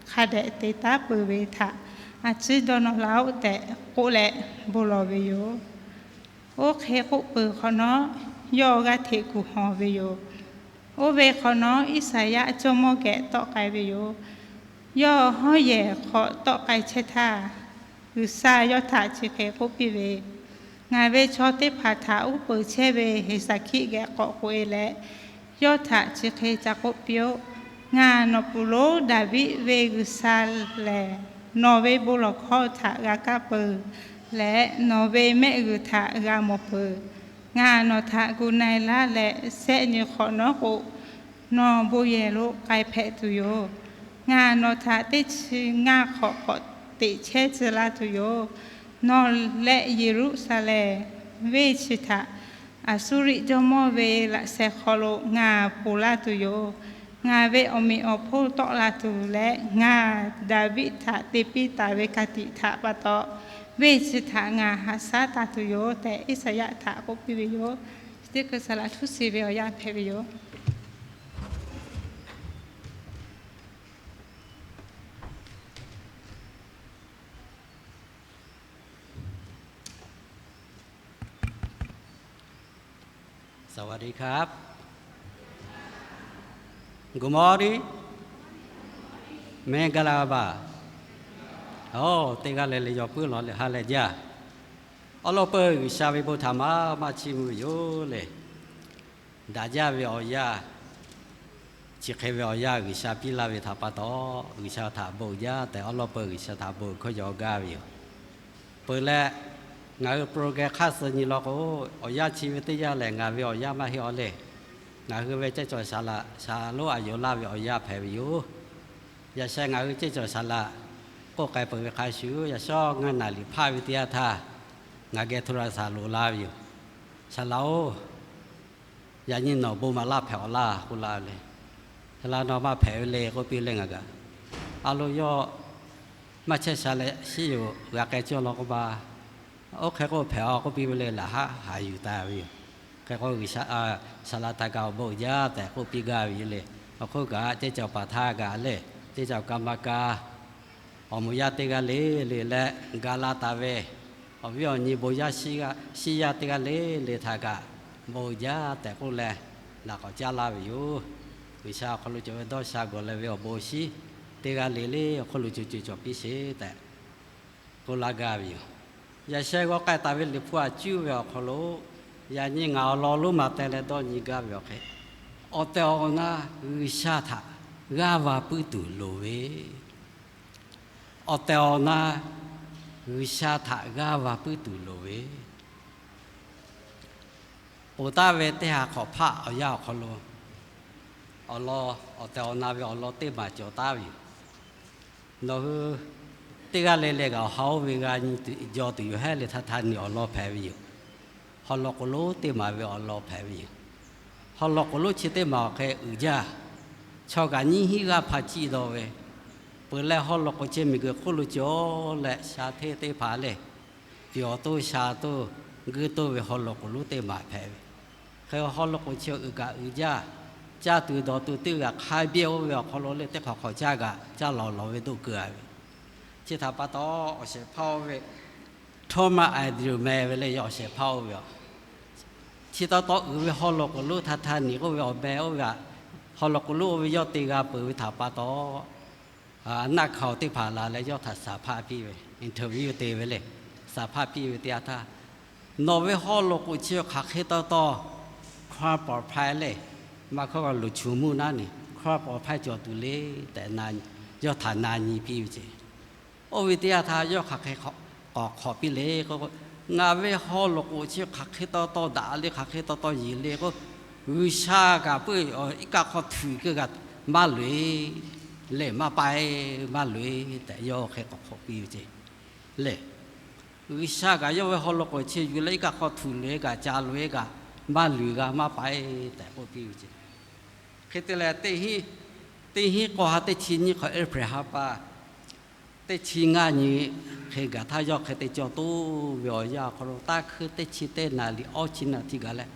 hk'a dehꞈ te taˉ peuˬ ve htaꞈ a ciˉ dawˇ nawˇ laˇ-oˆ tehꞈ k'oˆ leh bon lawˬ ve yoˬ. Oˇ hk'e k'oˆ peuˬ hk'awꞈ nawˉ, yawˇ g'aˇ hteꞈ kuˬ hawˬ ve yoˬ. Oˇ ve hk'awꞈ nawˉ, Iˉsaˍyaˆ jawˇmawˇ geh tawˆ k'ai ve yoˬ. Yawˇ hawˉ yehˬ hk'awꞈ tawˆ k'ai chehˇ htaˇ, G'uiˬsha yawˇ htaꞈ chi hk'e k'oˆ piˇ ve, Ngaˬ ve chaw teˇ hpaˍ htaꞈ uˉ peunˍ chehˇ ve Heˍsaˍkiˆ geh k'awꞈ k'oꞈ-e leh, yawˇ htaꞈ chi hk'e ca k'oˆ piˇ-oˆ. Ngaˬ nawˬ pfuhˍ lonˉ Daˍviˆ ve G'uiˬsha lehˬ, nawˬ ve bon lawˬ hkawˇ htaꞈ g'a kaˇ peuˬ leh, nawˬ ve mehˆ g'uiˬ htaꞈ g'a mawˬ peuˬ. Ngaˬ nawˬ htaꞈ gu na-e laˇ leh, shehˆ nyi hk'awꞈ nawˉ k'o, nawˬ bon yehˬ lo k'ai hpehꞈ tuˬ yoˬ. Ngaˬ nawˬ htaꞈ teˇ chi ngaˇ hk'awꞈ k'awꞈ teꞈ chehˇ tcuh laˇ tuˬ yoˬ. Nawˬ leh Yeˍruˆsaˍlehnˍ venˇ chi htaꞈ Aˍsuˇriˆ jawˇmawˇ ve laꞈ sheh hk'aw lo ngaˬ ponˬ laˇ tuˬ yoˬ. Ngaˬ ve awˬ meꞈ awˬ hponˇ tawˆ la tuˬ leh, ngaˬ Daˍviˆ htaꞈ te piˇ taˍ ve ka tiꞈ htaꞈ pa taw, venˇ chi htaꞈ ngaˬ haꞈ shaˉ taˍ tuˬ yoˬ tehꞈ, Iˉsaˍyaˆ htaꞈ k'oˆ piˇ ve yoˬ. Teˇ hkui saˍ laꞈ htuˇ suh ve awˬ yanˇ hpehꞈ ve yoˬ. สวัสดีครับ Good morning. မင်္ဂလာပါ. Oˇ, teˇ g'aˇ le le yaw puiˉ lawˬ leh ha lehˬ jaˇ. Awˉ lawˉ peuˬ G'uiˬsha ve bon htaꞈ maˇ maˇ chiˇ mvuh ve yoˬ le. Daꞈ jaˇ ve awˬ yanˇ, chi hk'e ve awˬ yanˇ G'uiˬsha piˇ laˇ ve htaꞈ pa taw, G'uiˬsha htaꞈ bon jaˇ tehꞈ awˉ lawˉ peuˬ G'uiˬsha htaꞈ bon hkawˇ yaw gaˇ ve yoˬ. Peuˬ leh, ngaˬ hui program hk'aˇ suh nyi law k'o, awˬ yanˇ chi ve teˇ yanˇ lehˬ ngaˬ ve awˬ yanˇ maˇ heˆ awˬ le. Ngaˬ hui ve ceˇ cawˬ saˍ laꞈ, saˍ lonˉ a yoˍ laˇ ve awˬ yanˇ hpehꞈ ve yoˬ. Yaꞈ sheh ngaˬ hui ceˇ cawˬ saˍ laꞈ k'oˆ k'ai peuˬ ve hk'a shuˍ, yaꞈ shawˉ ngaˇ naˍ liꞈ hpaˇ ve teˇ yanˇ htaˇ, ngaˬ geh hto la saˍ loꞈ la ve yoˬ. Saˍ laꞈ-oˬ, yaꞈ nyi nawˬ bon maˍ laˇ hpehꞈ awˬ laˇ k'oˆ la ve le. Saˍ laꞈ nawˬ maˇ hpehꞈ ve le k'oˆ piˇ leh ngaˬ kaꞈ, a lo yawˇ maˇ chehˇ sha leh shiˉ yoˬ, g'a k'ai cawˇ law k'oˆ ma. Oˇ hk'e k'o hpehꞈ-aw k'oˆ piˇ ve le, laꞈ haˉ haˍ yuˬ taˍ ve yoˬ. Hk'e k'o G'uiˬsha, saˍ laꞈ htaꞈ kaꞈ awˬ bon uiˍ jaˇ tehꞈ k'oˆ piˇ gaˇ ve yoˬ le. Awˬ hk'oˆ kaꞈ ceˇ cawˬ paˍ htaˇ kaꞈ le, ceˇ cawˬ ka ma ka, awˬ moˍ yaˇ teˇ g'aˇ le le leh ga laˇ taˍ ve, awˬ viˉ awˬ nyi bon yaˇ shiˉ yaˇ teˇ g'aˇ le le htaꞈ kaꞈ bon uiˍ jaˇ tehꞈ k'oˆ leh, laꞈ k'awꞈ caˉ laˇ ve yoˬ. G'uiˬsha awˬ hk'aw lo cawˬ ve dawˇ sha gawˬ leh ve awˬ bon awˬ shinˉ teˇ g'aˇ le le awˬ hk'oˆ lo co co cawˬ piˇ sheˍ tehꞈ k'oˆ laˇ gaˇ ve yoˬ. Yaꞈ sheh g'aw k'ai taˍ ve Liꞈ hpu a cuˇ ve awˬ hk'aw lo, yaꞈ nyi ngaˬ awˬ lawn lonˉ ma teh leh dawˇ nyi gaˇ ve awˬ hk'e, awˬ tehˬ awˬ na G'uiˬsha htaꞈ g'aˇ va puiˉ tuˬ loˍ ve, awˬ tehˬ awˬ na G'uiˬsha htaꞈ g'aˇ va puiˉ tuˬ loˍ ve, ponˬ taˍ ve teˇ ha hk'awꞈ hpaˆ awˬ yanˇ awˬ hk'aw lo, awˬ lawn awˬ tehˬ awˬ na ve awˬ lawn teˇ maˬ cawˬ taˍ ve yoˬ. Nawˬ hui teˇ g'aˇ le le kaꞈ awˬ ha oˇ ve g'a nyi jaw tuˬ yoˬ hehˉ le htaˇ htaˇ ni awˬ lawn hpehꞈ ve yoˬ. Haw law k'oˍ lonˉ teˇ maˬ ve awˬ lawn hpehꞈ ve yoˬ. Haw law k'oˍ lonˉ chi teˇ maˬ awˬ hk'e uiˍ jaˇ. Chaw kaꞈ nyiˇ hinˉ g'aˇ hpa ciˇ dawˇ ve, peuˬ leh haw law k'oˍ chi miˬguiˬ hk'oˆ lo cawˬ leh sha hteˇ teˇ hpaˍ le, pyawˬ toˇ sha toˇ guiˇ toˇ ve haw law k'oˍ lonˉ teˇ maˬ hpehꞈ ve. Hk'e haw law k'oˍ chi uiˍ kaꞈ uiˍ jaˇ. Caˇ tuˬ dawˬ tuˬ teˇ g'aˇ hk'a biˇ oˇ ve awˬ hk'aw lo le teˇ hk'awꞈ hk'awꞈ caˇ kaꞈ caˇ lawˬ lawˬ ve doˆ keu a ve. Chi htaꞈ pa taw, awˬ shehˍ hpaˇ oˇ ve Thomas Edison meh ve le, yawˇ awˬ shehˍ hpaˇ oˇ ve a, chi taw taw uiˍ ve haw law k'oˍ lonˉ htaˇ htaˇ ni k'oˆ ve awˬ meh oˇ ve a, haw law k'oˍ lonˉ oˇ ve yawˇ te g'a peuˬ ve htaꞈ pa taw, naˆ hkaoˍ teˇ hpaˍ la leh yawˇ htaꞈ saˍ hpaˇ piˇ ve, interview te ve le, saˍ hpaˇ piˇ ve teˇ yanˇ htaˇ, Nawˬ ve haw loꞈ k'oˍ chi hk'aˬ hk'e taw taw ความปลอดภัย le, maˇ hkawˇ luˬ chuˍ muˇ naˉ ni ความปลอดภัย cawˬ tuˬ le tehꞈ, yawˇ htaꞈ na nyi piˇ ve ceˇ. Oˇ ve teˇ yanˇ htaˇ yawˇ hk'aˬ hk'e k'awꞈ hk'awꞈ piˇ le k'o, ngaˬ ve haw loꞈ k'oˍ chi hk'aˬ hk'e taw taw daꞈ le, hk'aˬ hk'e taw taw yeˬ le k'o, G'uiˬsha kaꞈ puiˉ iˉ kaˆ hk'aw htuꞈ keu kaꞈ maˇ loꞈ-e, lehˬ maˇ paˆ-e, maˇ loꞈ-e tehꞈ yawˇ hk'e k'awꞈ hk'awꞈ piˇ ve ceˇ. Lehˬ, G'uiˬsha kaꞈ yawˇ ve haw loꞈ k'oˍ chi yuˬ leh iˉ kaˆ hk'aw htuꞈ loꞈ-e kaꞈ ca loꞈ-e kaꞈ maˇ loꞈ g'a, maˇ paˆ-e tehꞈ k'oˆ piˇ ve ceˇ. Hk'e te leh, teˇ hinˉ k'awˇ ha teˇ chi nyiˇ hk'awꞈ April ha pa teˇ chi ngaˇ nyi hk'e gaˬ htaˇ, yawˇ hk'e te cawˬ toˇ ve awˬ yanˇ awˬ hk'aw lo, taˇ hkuiˇ teˇ chi teˇ naˍ riˍ awˇ chi naˍ riˍ gaˬ leh,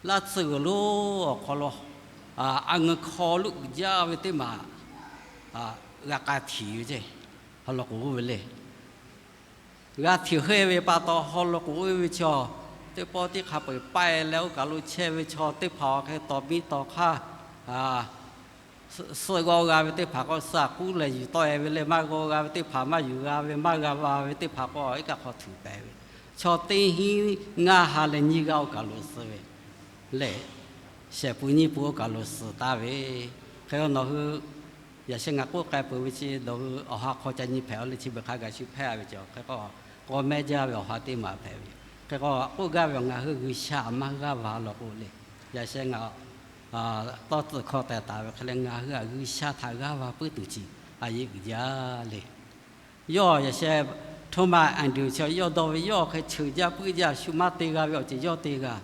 laˇ tsuhˇ g'uiˬ lonˉ awˬ hk'aw lo a ngeuˬ hk'aw lo uiˍ jaˇ ve teˇ maˬ g'a k'a htiꞈ ve ceˇ. Haw loꞈ k'oˍ oˇ ve le, g'a htiꞈ heuˆ ve pa taw, haw loꞈ k'oˍ oˇ ve chaw teˇ pawˆ teˇ hk'a peu-eˬ paˆ-e leh, oˇ kaˬ lo chehˇ ve chaw teˇ hpaˍ awˬ hk'e tawˍ miˇ tawˍ hk'aˇ suh g'awˇ g'a ve teˇ hpaˍ k'o, suh a k'uˉ leh yuˬ tawˆ e ve le, maˇ g'awˇ g'a ve teˇ hpaˍ, maˇ yuˬ g'a ve, maˇ g'a va ve teˇ hpaˍ k'o, iˉ kaˆ hk'aw htuꞈ pehˍ ve. Chaw teˇ hinˉ ngaˇ ha leh nyiˇ g'aˇ oˇ kaˬ lo suh ve lehˬ, shehˍ pun nyiˇ pun oˇ kaˬ lo suh taˍ ve. Hk'e k'o, nawˬ hui yaꞈ sheh ngaˬ k'oˆ k'ai peuˬ ve chi, nawˬ hui awˬ ha hk'aw ca nyi hpehꞈ-o le, chi beuꞈ hk'a gaˬ shu hpehˇ ve ceˇ. Hk'e k'o, k'aw mehˇ jaˇ ve awˬ ha teˇ maˬ hpehꞈ ve. Hk'e k'o, k'oˆ gaˇ ve, ngaˬ hui G'uiˬsha maˇ g'aˇ va law k'o le, yaꞈ sheh ngaˬ tawˇ tcuhˍ hkawˇ tehꞈ taˍ ve hk'e leh, ngaˬ hui htaꞈ G'uiˬsha htaꞈ g'aˇ va puiˉ tuˬ chi a yeꞈ uiˍ jaˇ le. Yawˇ yaꞈ sheh Thomas Andrews chi yawˇ dawˇ ve, yawˇ hk'e cheuˬ jaˇ puiˉ jaˇ shu maˇ te g'a ve awˬ ceuˬ yawˇ te g'a.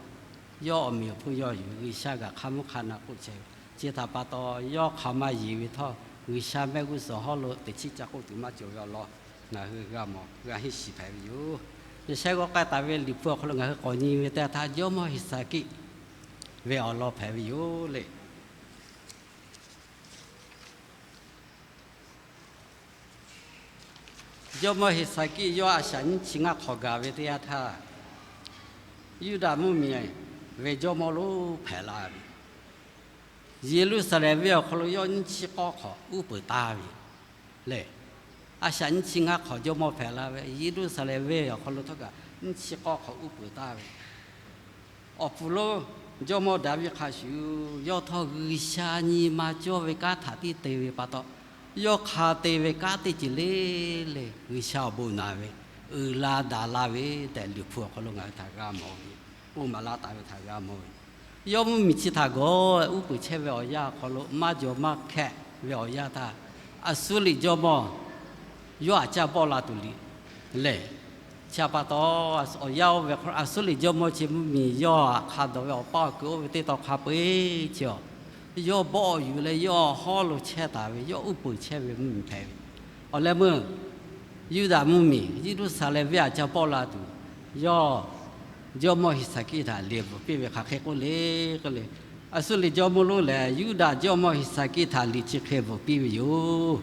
Yawˇ awˬ meꞈ awˬ hponˇ yawˇ yuˬ, G'uiˬsha kaꞈ hk'a mvuhˇ hk'a na k'oˆ chehˇ ve. Chi htaꞈ pa taw, yawˇ hk'aˬ ma yeˬ ve htawˇ, G'uiˬsha mehˆ g'uˇ suhˍ hawˉ lo teꞈ chiˉ ca k'oˆ tuˬ maˇ cawˬ ve awˬ lawn ngaˬ hui g'a mawˬ g'a henˇ shiˍ hpehꞈ ve yoˬ. Yaꞈ sheh g'aw k'ai taˍ ve Liꞈ hpu awˬ hk'aw lo ngaˬ hui k'awꞈ nyi ve teˇ yanˇ htaˇ, Jawˇmawˇ Heˍsaˍkiˆ ve awˬ lawn hpehꞈ ve yoˬ le. Jawˇmawˇ Heˍsaˍkiˆ yawˇ a shaꞈ nyiˇ chi ngaˇ hk'awꞈ gaˬ ve teˇ yanˇ htaˇ, Yuˇdaꞈ mvuhˇmiˬ ve jawˇmawˇ lonˉ hpehꞈ la ve. Yeˍruˆsaˍlehnˍ venˇ awˬ hk'aw lo yawˇ nyiˇ chi k'awˇ hk'awꞈ uˉ peunˍ taˍ ve lehˬ, a shaꞈ nyiˇ chi ngaˇ hk'awꞈ jawˇmawˇ hpehꞈ la ve, Yeˍruˆsaˍlehnˍ venˇ awˬ hk'aw lo htawˇ kaꞈ nyiˇ chi k'awˇ hk'awꞈ uˉ peunˍ taˍ ve. Awˬ puˍ lonˉ jawˇmawˇ Daˍviˆ hk'a shuˍ, yawˇ htawˇ G'uiˬsha nyi ma cawˇ ve kanˉ htaꞈ tiˉ te ve pa taw, yawˇ hk'a te ve kanˉ teˇ ceuˬ le le G'uiˬsha awˬ bon naˍ ve, uiˍ la daꞈ la ve tehꞈ, Liꞈ hpu awˬ hk'aw lo ngaˬ hui htaꞈ g'a mawˬ ve, k'oˆ maˍ laˇ taˍ ve htaꞈ g'a mawˬ ve. Yawˇ mvuhˇmiˬ chi htaꞈ gawˬ uˉ peunˍ chehˇ ve awˬ yanˇ awˬ hk'aw lo, maˇ jawˬ maˇ hkehˆ ve awˬ yanˇ htaˇ, Aˍsuˇriˆ jawˇmawˇ yawˇ aꞈ caˇ bawˆ la tuˬ le lehˬ, chi htaꞈ pa taw, awˬ yanˇ oˇ ve hk'aw lo Aˍsuˇriˆ jawˇmawˇ chi mvuhˇmiˬ yawˇ htaꞈ hk'a dawˬ ve awˬ paˇ awˬ kuiˬ oˇ ve teˇ tawn hk'a peu-eˬ chi awˬ, yawˇ bawˆ yuˬ leh yawˇ hawˉ lo chehˇ taˍ ve, yawˇ uˉ peunˍ chehˇ ve mvuhˇmiˬ hpehꞈ ve. Awˬ leh meuˇ Yuˇdaꞈ mvuhˇmiˬ Yeˍruˆsaˍlehnˍ venˇ aꞈ ca bawˆ la tuˬ, yawˇ jawˇmawˇ Heˍsaˍkiˆ htaꞈ liꞈ bvuhꞈ piˇ ve hk'aˬ hk'e k'oˆ le k'oˆ le, Aˍsuˇriˆ jawˇmawˇ lonˉ lehˬ Yuˇdaꞈ jawˇmawˇ Heˍsaˍkiˆ htaꞈ liꞈ chi hk'e bvuhꞈ piˇ ve yoˬ.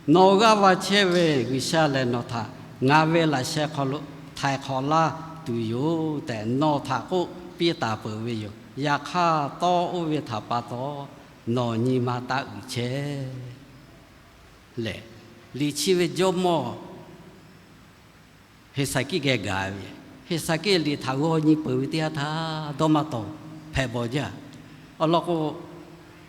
Nawˬ g'aˇ va chehˇ ve G'uiˬsha lehˬ, nawˬ htaꞈ ngaˬ ve laꞈ sheh hk'aw lo htaiˍ hk'awꞈ laˇ tuˬ yoˬ tehꞈ nawˬ htaꞈ k'oˆ piˇ taˍ peuˬ ve yoˬ. Yaꞈ hk'aˇ, tawˇ oˇ ve htaꞈ pa taw nawˬ nyi ma taˇ uiˍ chehˇ lehˬ, liꞈ chi ve jawˇmawˇ Heˍsaˍkiˆ geh gaˬ ve, Heˍsaˍkiˆ liꞈ htaꞈ g'aw nyi peuˬ ve teˇ yanˇ htaˇ, dawˇ maˇ tawˍ hpehꞈ bawˬ jaˇ. Awˬ lawn k'o,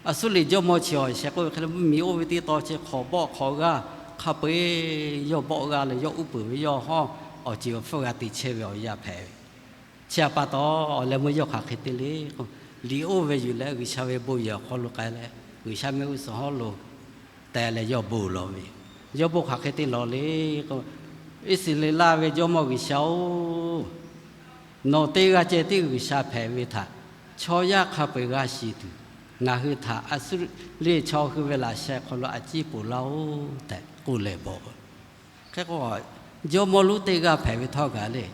Aˍsuˇriˆ jawˇmawˇ chi awˬ shehˍ k'oˆ ve hk'e le, mvuhˇmiˬ oˇ ve teˇ tawn chi hk'awꞈ bawˆ hk'awꞈ g'aˇ hk'a peu-eˬ yawˇ bawˆ g'a leh, yawˇ uˉ peunˍ ve, yawˇ hawˉ awˬ ceuˬ awˬ hpfuhˇ g'a te chehˇ ve awˬ yanˇ hpehꞈ ve. Chi htaꞈ pa taw, awˬ leh meuˇ yawˇ hk'aˬ hk'e te le k'o, liꞈ oˇ ve yuˬ leh G'uiˬsha ve bon yehˬ awˬ hk'aw lo k'ai leh, G'uiˬsha mehˆ g'uˇ suhˍ hawˉ lo teh leh yawˇ bon lawˬ ve. Yawˇ bon hk'aˬ hk'e te lawˬ le k'o, Iˉsaˍreˍlaˆ ve Jawˇmawˇ G'uiˬsha-oˬ, nawˬ teˇ g'aˇ ceh tiˉ G'uiˬsha hpehꞈ ve htaꞈ chaw yaˇ hk'a peu-eˬ g'a shiˍ tuˬ, ngaˬ hui htaꞈ Aˍsuˇriˆ chaw hui ve laꞈ sheh hk'aw lo a ciˉ ponˬ laˇ-oˆ tehꞈ k'oˆ leh bawˬ. Hk'e k'o, jawˇmawˇ lonˉ teˇ g'aˇ hpehꞈ ve htawˇ kaꞈ le,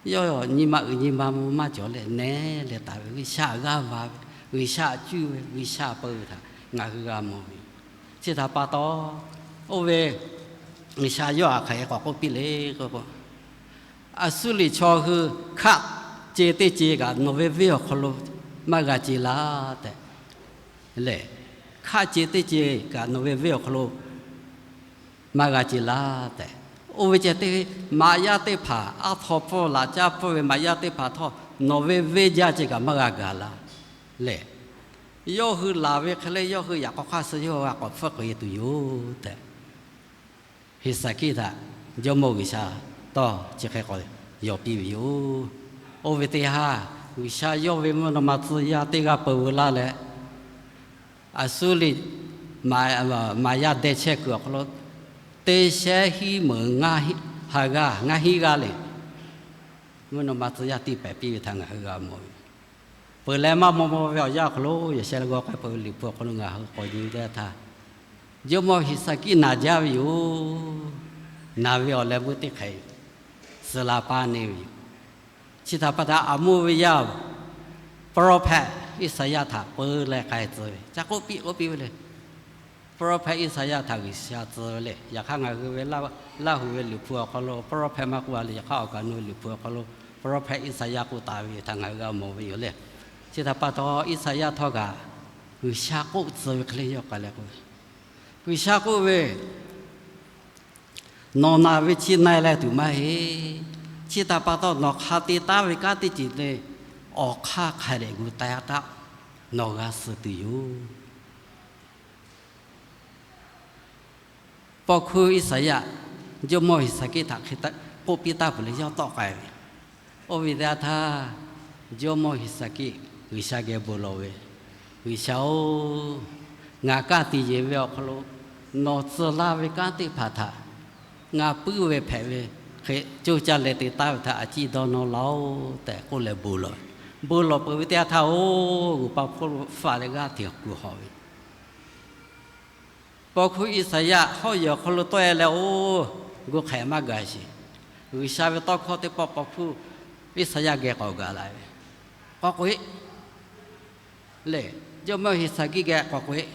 yawˇ nyi ma uiˍ nyi ma mvuh maˇ cawˬ leh nehˉ leh taˍ ve, G'uiˬsha g'aˇ va ve, G'uiˬsha cuˇ ve, G'uiˬsha peu ve htaꞈ ngaˬ hui g'a mawˬ ve. Chi htaꞈ pa taw, oˇ ve G'uiˬsha yawˇ htaꞈ hk'aˬ hk'e k'awꞈ k'oˆ piˇ le k'o, Aˍsuˇriˆ chaw hui hkaˆ ce teˇ ce kaꞈ nawˬ ve venˇ awˬ hk'aw lo maˇ g'a ce laˇ tehꞈ lehˬ, hkaˆ ce teˇ ce kaꞈ nawˬ ve venˇ awˬ hk'aw lo maˇ g'a ce laˇ tehꞈ, Oˇ ve ceh teˇ maꞈ yaˇ teˇ hpaˍ, aˉ htaw pfuhˇ laꞈ caˉ pfuhˇ ve maꞈ yaˇ teˇ hpaˍ htawˇ, nawˬ ve venˇ jaˇ ceh kaꞈ maˇ g'a gaˬ la lehˬ, yawˇ hui laˬ ve hk'e leh yawˇ hui yaꞈ k'aw hk'aˇ suh yawˇ g'a k'awꞈ hpfuhˆ k'oꞈ e tuˬ yoˬ tehꞈ, Heˍsaˍkiˆ htaꞈ Jawˇmawˇ G'uiˬsha tawˇ chi hk'e k'awꞈ yawˬ piˇ ve yoˬ. Oˇ ve teˇ haˉ, G'uiˬsha yawˇ ve mvuhˇ naw ma tcuh yaˇ teˇ g'aˇ peu veu laˇ leh, Aˍsuˇriˆ maꞈ yaˇ deh chehˇ kuiˬ awˬ hk'aw lo, teˇ shehnˉ hiˉ meunˍ ha g'aˇ ngaˇ hinˉ g'aˇ le, mvuhˇ naw ma tcuh yaˇ tiˇ pehˍ piˇ ve htaꞈ ngaˬ hui g'a mawˬ ve. Peuˬ leh maˇ maw maw ve awˬ yanˇ awˬ hk'aw lo, yaꞈ sheh leh g'aw k'ai peuˬ ve Liꞈ hpu awˬ hk'aw lo ngaˬ hui k'awꞈ nyi teˇ htaˇ, Jawˇmawˇ Heˍsaˍkiˆ naˬ jaˇ ve yoˬ. Naˬ ve awˬ leh meuˇ teˇ hk'e suh la paˇ neˇ ve yoˬ. Chi htaꞈ pa taw, Aˍmoˇ ve yaˇ prophet Iˉsaˍyaˆ htaꞈ peu leh k'ai tcuh ve, ca k'oˆ piˇ k'oˆ piˇ ve le. Prophet Iˉsaˍyaˆ htaꞈ G'uiˬsha tcuh ve le. Yaꞈ hk'aˇ ngaˬ hui ve Laˇhuˍ ve Liꞈ hpu awˬ hk'aw lo prophet maˇ k'oˆ a le, yaꞈ hk'aˇ awˬ kaˍ nu ve Liꞈ hpu awˬ hk'aw lo prophet Iˉsaˍyaˆ k'oˆ taˍ ve htaꞈ ngaˬ hui g'a mawˬ ve yoˬ le. Chi htaꞈ pa taw, Iˉsaˍyaˆ htawˇ kaꞈ G'uiˬsha k'oˆ tcuh ve hk'e le yawˇ k'ai leh k'oˆ ve, G'uiˬsha k'oˆ ve, Nawˬ naˬ ve chi na-e leh tuˬ maˇ heˆ. Chi htaꞈ pa taw, nawˬ hk'a te taˉ ve kanˉ teˇ ceuˬ le, awˬ hk'aˇ hk'a dehꞈ gu taiˇ taˉ, nawˬ g'a suh tuˬ yoˬ. Paw hkuˇ Iˉsaˍyaˆ Jawˇmawˇ Heˍsaˍkiˆ htaꞈ hk'e k'oˆ piˇ taˍ peuˬ leh yawˇ tawˆ k'ai ve. Oˇ ve teˇ yanˇ htaˇ, Jawˇmawˇ Heˍsaˍkiˆ G'uiˬsha geh bon lawˬ ve, G'uiˬsha-oˬ, ngaˬ ka tiꞈ yeˬ ve awˬ hk'aw lo nawˬ tcuh laˇ ve kanˉ teˇ hpaˍ htaꞈ ngaˬ puiˉ ve hpehꞈ ve hk'e coˇ caˇ leh te taˉ ve htaꞈ a ciˉ dawˇ nawˇ laˇ-oˆ tehꞈ k'oˆ leh bon lawˬ ve. Bon lawˬ peuˬ ve teˇ yanˇ htaˇ, oˇ, g'uiˬ pa hpfuhˇ lo faˆ leh g'aˇ hteꞈ kuˬ hawꞈ ve. Paw hkuˇ Iˉsaˍyaˆ hawˉ yehˬ awˬ hk'aw lo tawˆ-e leh, oˇ, gu hk'ehꞈ maˇ gaˬ sheˍ. G'uiˬsha ve tawˇ hkawˇ teˇ pawˆ paw hkuˇ Iˉsaˍyaˆ geh k'awꞈ gaˬ la ve, K'awꞈ k'oꞈ-e le. Jawˇmawˇ Heˍsaˍkiˆ geh k'awꞈ k'oꞈ-e.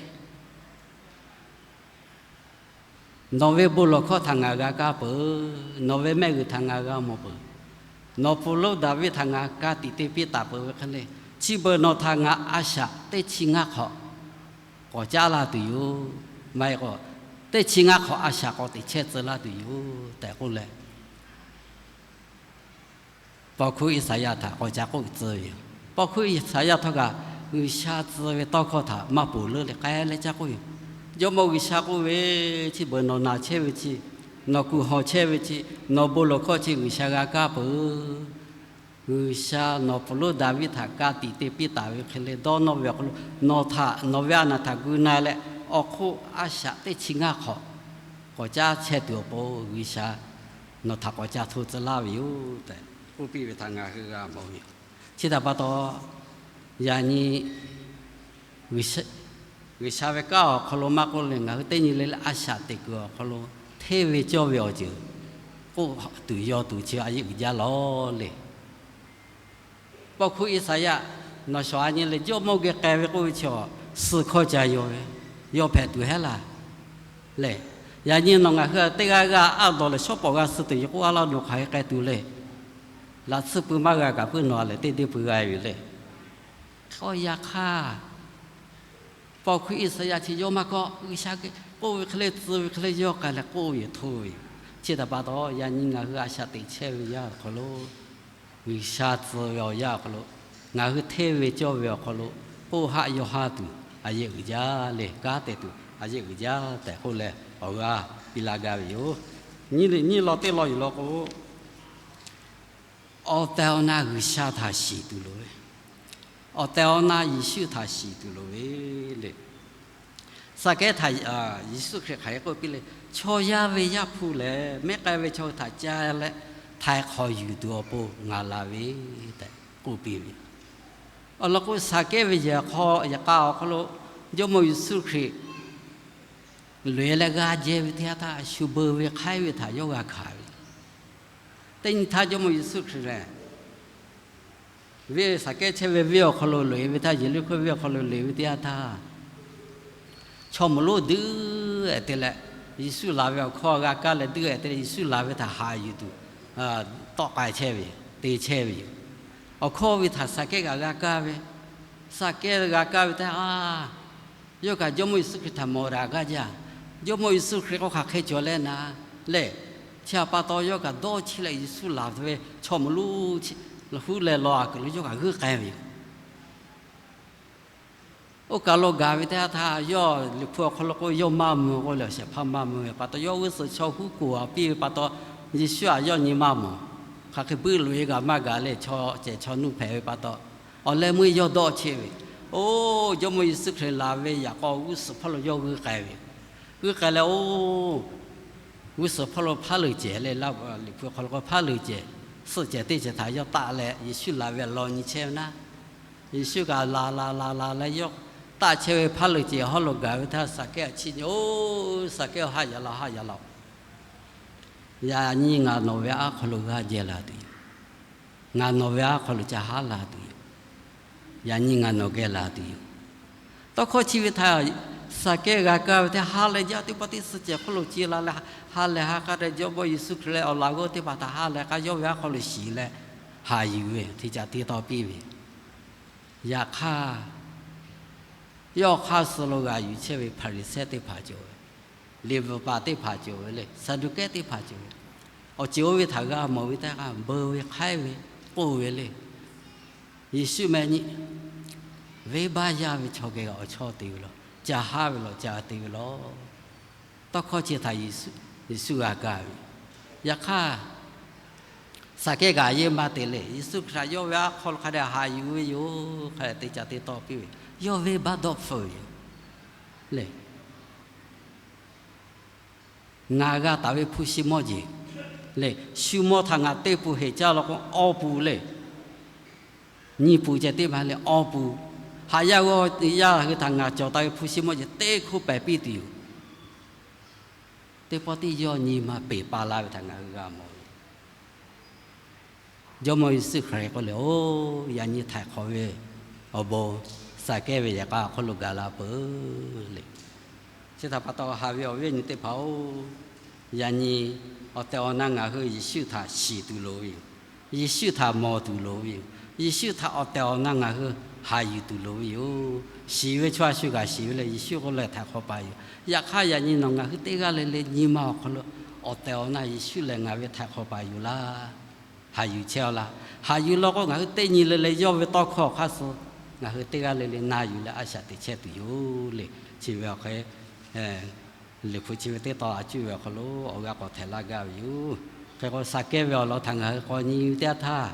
Nawˬ ve bon lawˬ hkawˇ htaꞈ ngaˬ g'a kaˇ peuˬ. Nawˬ ve mehˆ g'uiˬ htaꞈ ngaˬ g'a mawˬ peuˬ. Nawˬ pfuhˍ lonˉ Daˍviˆ htaꞈ ngaˬ ka tiꞈ te piˇ taˍ peuˬ ve hk'e le, chi beuꞈ nawˬ htaꞈ ngaˬ a shaꞈ teˇ chi ngaˇ hk'awꞈ k'awꞈ caˉ laˇ tuˬ yoˬ. Maˇ heˆ k'o, teˇ chi ngaˇ hk'awꞈ a shaꞈ k'awꞈ teꞈ chehˇ tcuh laˇ tuˬ yoˬ tehꞈ k'oˆ leh, paw hkuˇ Iˉsaˍyaˆ htaꞈ k'awꞈ ca k'oˆ tcuh ve yoˬ. Paw hkuˇ Iˉsaˍyaˆ htawˇ kaꞈ G'uiˬsha tcuh ve tawˇ hkawˇ htaꞈ maˇ ponˬ leuˉ leh k'ai leh caˇ k'oˆ ve, Jawˇmawˇ G'uiˬsha k'oˆ ve, chi beuꞈ nawˬ naˬ chehˇ ve chi, nawˬ kuˬ hawˬ chehˇ ve chi, nawˬ bon lawˬ hkawˇ chi G'uiˬsha g'a kaˇ peuˬ. G'uiˬsha nawˬ pfuhˍ lonˉ Daˍviˆ htaꞈ ka tiꞈ te piˇ taˍ ve hk'e le dawˇ nawˇ ve awˬ hk'aw lo, nawˬ htaꞈ nawˬ ve a naˬ htaꞈ gu na-e leh, awˬ hk'oˆ a shaꞈ teˇ chi ngaˇ hk'awꞈ k'awꞈ caˉ chehˇ tuˬ awˬ pon G'uiˬsha nawˬ htaꞈ k'awꞈ ca hto tcuh laˇ ve yoˬ tehꞈ k'oˆ piˇ ve htaꞈ ngaˬ hui g'a mawˬ ve yoˬ. Chi htaꞈ pa taw, yaꞈ nyi G'uiˬsha ve kanˉ awˬ hk'aw lo maˇ k'oˆ le, ngaˬ hui teˇ nyi le le a shaꞈ teꞈ kuiˬ awˬ hk'aw lo hteˇ ve cawˇ ve awˬ ceuˬ k'oˆ tuˬ yaw tuˬ chi a yehˬ uiˍ jaˇ lawˬ le. Paw hkuˇ Iˉsaˍyaˆ nawˬ shawˍ a nyi leh Jawˇmawˇ geh k'ai ve k'oˆ ve chi awˬ suh hkawˇ ca yaw ve, yaw hpehꞈ tuˬ heˉ laˇ le. Yaꞈ nyi nawˬ ngaˬ hui teˇ g'aˇ g'aˇ a dawˬ leh shawˉ pawˍ g'a suh tuˬ yoˬ k'oˆ a laˇ nawˬ hk'aˬ hk'e k'ai tuˬ le. Laꞈ tsuhˇ pui maˇ g'a kaꞈ puiˉ nawˬ a lehˬ teˇ deˇ pui g'a ve le. Hk'aw yaꞈ hk'aˇ, paw hkuˇ Iˉsaˍyaˆ chi yawˇ maˇ kawˆ, G'uiˬsha k'oˆ ve hk'e le tcuh ve hk'e le yawˇ k'ai leh k'oˆ ve yoˬ hto ve yoˬ. Chi htaꞈ pa taw, yaꞈ nyi ngaˬ hui a shaꞈ teꞈ chehˇ ve yaˇ awˬ hk'aw lo, G'uiˬsha tcuh ve awˬ yanˇ awˬ hk'aw lo, ngaˬ hui hteˇ ve cawˇ ve awˬ hk'aw lo, k'oˆ haˆ yaw haˆ tuˬ a yehˬ uiˍ jaˇ le, kanˉ te tuˬ a yehˬ uiˍ jaˇ tehꞈ k'oˆ leh awˬ g'aˇ piˇ laˇ gaˇ ve yoˬ. Nyi liꞈ nyi law teˇ law yuˬ law k'o, awˬ tehˬ awˬ na G'uiˬsha htaꞈ shiˍ tuˬ loˍ ve, awˬ tehˬ awˬ na Yeˍsuˆ htaꞈ shiˍ tuˬ loˍ ve le. Saˍkehˉ htaꞈ Yeˍsuˆ Hkriꞈ hk'aˬ hk'e k'oˆ piˇ le, Chaw yaˇ ve Yaˇ hpu lehˬ, mehˉ k'ai ve chaw hui htaꞈ ca leh htaiˍ hk'awꞈ yuˬ tuˬ awˬ pon ngaˬ la ve tehꞈ k'oˆ piˇ ve. Awˬ lawn k'o, Saˍkehˉ ve yehˬ hk'aw yehˬ k'a awˬ hk'aw lo Jawˇmawˇ Yeˍsuˆ Hkriꞈ loꞈ-e leh g'a jehˇ ve teˇ yanˇ htaˇ, shu beuꞈ ve hk'aiˉ ve htaꞈ yawˇ g'a hkanˍ ve. Teˇ nyi htaˇ Jawˇmawˇ Yeˍsuˆ Hkriꞈ lehˬ, venˇ Saˍkehˉ chehˇ ve venˇ awˬ hk'aw lo loꞈ-e ve htaˇ, Yeˍriˆhkoˇ venˇ awˬ hk'aw lo loꞈ-e ve teˇ yanˇ htaˇ, chaw moˍ lonˉ duiˆ-ehˍ te leh, Yeˍsuˆ laˬ ve awˬ hkawˇ g'a kaˇ leh duiˆ-ehˍ te leh Yeˍsuˆ laˬ ve htaꞈ haꞈ yuˬ tuˬ tawˆ k'ai chehˇ ve, te chehˇ ve yoˬ. Awˬ hkawˇ ve htaꞈ Saˍkehˉ kaꞈ g'a kaˇ ve, Saˍkehˉ g'a kaˇ ve teˇ yanˇ, yawˇ kaꞈ Jawˇmawˇ Yeˍsuˆ Hkriꞈ htaꞈ mawˬ daꞈ gaˇ jaˇ. Jawˇmawˇ Yeˍsuˆ Hkriꞈ k'o hk'aˬ hk'e cawˬ leh na lehˬ, Chi htaꞈ pa taw yawˇ kaꞈ dawˇ chehˇ leh Yeˍsuˆ laˬ ve chaw mawˬ lonˉ chi huˉ leh law a kuiˬ lo yawˇ kaꞈ g'uiˇ k'ai ve yoˬ. Oˇ kaˬ lo gaˬ ve teˇ yanˇ htaˇ, yawˇ Liꞈ hpu awˬ hk'aw lo k'o, yawˇ maˇ mvuh k'oˆ leh awˬ shehˍ hpaˇ maˇ mvuh ve pa taw, yawˇ g'uˇ suhˍ chaw huˉ k'oˍ a piˇ ve pa taw, Yeˍsuˆ htaꞈ yawˇ nyi maˇ mawˬ. Hk'aˬ hk'e buiˆ loꞈ e kaꞈ maˇ gaˬ leh, chaw cehˬ chaw nuˇ hpehꞈ ve pa taw, awˬ leh meuˇ yawˇ dawˇ chehˇ ve. Oˇ, Jawˇmawˇ Yeˍsuˆ Hkriꞈ laˬ ve yaꞈ k'aw g'uˇ suhˍ hpawˇ lo yawˇ g'uiˇ k'ai ve. G'uiˇ k'ai leh, oˇ, g'uˇ suhˍ hpawˇ lo hpaˉ leuˬ cehˬ leh, Liꞈ hpu hk'aw lo k'o hpaˉ leuˬ cehˬ, suhˆ cehˬ teˇ cehˬ htaꞈ yawˇ taˆ leh Yeˍsuˆ laˬ ve awˬ lawn nyi chehˇ ve naˉ. Yeˍsuˆ kaꞈ laˬ laˬ laˬ laˬ leh yawˇ taˆ chehˇ ve hpaˉ leuˬ cehˬ hawˉ lo gaˬ ve htaˇ, Saˍkehˇ a chi nyi, Oˇ, Saˍkehˇ-oˬ, haˆ yaꞈ laˇ-oˬ, haˆ yaꞈ laˇ-oˬ. Yaꞈ nyi ngaˬ nawˬ ve aˉ hk'aw lo g'aˇ jehˇ la tuˬ yoˬ. Ngaˬ nawˬ ve aˉ hk'aw lo ca haˉ la tuˬ yoˬ. Yaꞈ nyi ngaˬ nawˬ geh la tuˬ yoˬ. Tawˇ hkawˇ chi ve htaꞈ Saˍkehˇ g'a kaˇ ve teˇ haˉ leh jaˇ, teˇ pawˆ teˇ suhˆ cehˬ hk'oˆ lo ce la leh, ha lehˬ ha k'a leh Jawˇmawˇ Yeˍsuˆ Hkriꞈ leh awˬ laꞈ g'awˇ teˇ hpaˍ htaꞈ ha leh k'a yawˇ ve aˉ hk'aw lo shiˍ leh haˍ yuˬ ve hteˇ ca te tawˇ piˇ ve. Yaꞈ hk'aˇ, yawˇ hk'aˇ suh lo g'a yuˬ chehˇ ve Hpaˍriˍsehˇ teˇ hpaˍ cawˬ ve, Liꞈ bvuhꞈ paˍ teˇ hpaˍ cawˬ ve leh Saˍduˆkehˇ teˇ hpaˍ cawˬ ve, awˬ ceuˬ oˇ ve htaꞈ g'a mawˬ ve teˇ hk'aˇ, beu ve hk'aiˉ ve k'oˆ ve le. Yeˍsuˆ meh nyi, venˇbaˆ yaˇ ve chaw geh awˬ chawˇ te ve law, ca haˉ ve law, ca te ve law. Tawˇ hkawˇ chi htaꞈ Yeˍsuˆ g'a kaˇ ve. Yaꞈ hk'aˇ, Saˍkehˇ kaꞈ yehˇ maˇ te le. Yeˍsuˆ Hkriꞈ htaꞈ yawˇ ve aˉ hk'aw lo hk'a dehꞈ haˍ yuˬ ve yoˬ. Hk'a dehꞈ te ca te tawˇ piˇ ve, yawˇ venˇbaˆ dawˇ hpfuhˆ ve yoˬ le. Ngaˬ g'a taˍ ve hpu shi mawˇ jeˬ le, shu mawˇ htaꞈ ngaˬ teˇ pun heˍ caˇ law k'o, awˇ pun le. Nyiˇ pun ceh teˇ maˬ le, awˇ pun. Haꞈ yaˇ g'awˇ yaˇ hui htaꞈ ngaˬ cawˬ taˍ ve hpu shi mawˇ jeˬ teˇ hkoˇ pehˍ piˇ tuˬ yoˬ. Teˇ pawˆ teˇ yawˇ nyi ma peˬ pa la ve htaꞈ ngaˬ hui g'a mawˬ ve. Jawˇmawˇ Yeˍsuˆ Hkriꞈ k'oˆ leh, Oˇ, yaꞈ nyi htaiˍ hk'awꞈ ve awˬ bon Saˍkehˇ ve yehˬ k'a awˬ hk'oˆ lo gaˬ la peuˬ le. Chi htaꞈ pa taw, haꞈ ve awˬ viˉ awˬ nyi teˇ hpaˍ-oˬ, yaꞈ nyi awˬ tehˬ awˬ na ngaˬ hui Yeˍsuˆ htaꞈ shiˍ tuˬ loˍ ve yoˬ. Yeˍsuˆ htaꞈ mawˬ tuˬ loˍ ve yoˬ. Yeˍsuˆ htaꞈ awˬ tehˬ awˬ na ngaˬ hui haꞈ yuˬ tuˬ loˍ ve yoˬ. Shiˍ ve chaw a shu kaꞈ shiˍ ve leh, Yeˍsuˆ k'oˆ leh htaiˍ hk'awꞈ paˍ yoˬ. Yaꞈ hk'aˇ, yaꞈ nyi nawˬ ngaˬ hui teˇ g'aˇ le le nyi ma awˬ hk'aw lo awˬ tehˬ awˬ na Yeˍsuˆ lehˬ ngaˬ ve htaiˍ hk'awꞈ paˍ yoˬ laˇ. Haꞈ yuˬ chehˇ-aw laˇ. Haꞈ yuˬ law k'o, ngaˬ hui teˇ nyi le le yawˇ ve tawˇ hkawˇ awˬ hk'aˇ suh ngaˬ hui teˇ g'aˇ le le na yuˬ leh a shaꞈ teꞈ chehˇ tuˬ yoˬ le. Chi ve awˬ hk'e, Liꞈ hpu chi ve teˇ tawn a cuˇ ve awˬ hk'aw lo awˬ g'aˇ k'awꞈ htehꞈ laˇ gaˇ ve yoˬ. Hk'e k'o, Saˍkehˇ ve awˬ lawn htaꞈ ngaˬ hui k'awꞈ nyi ve teˇ yanˇ htaˇ,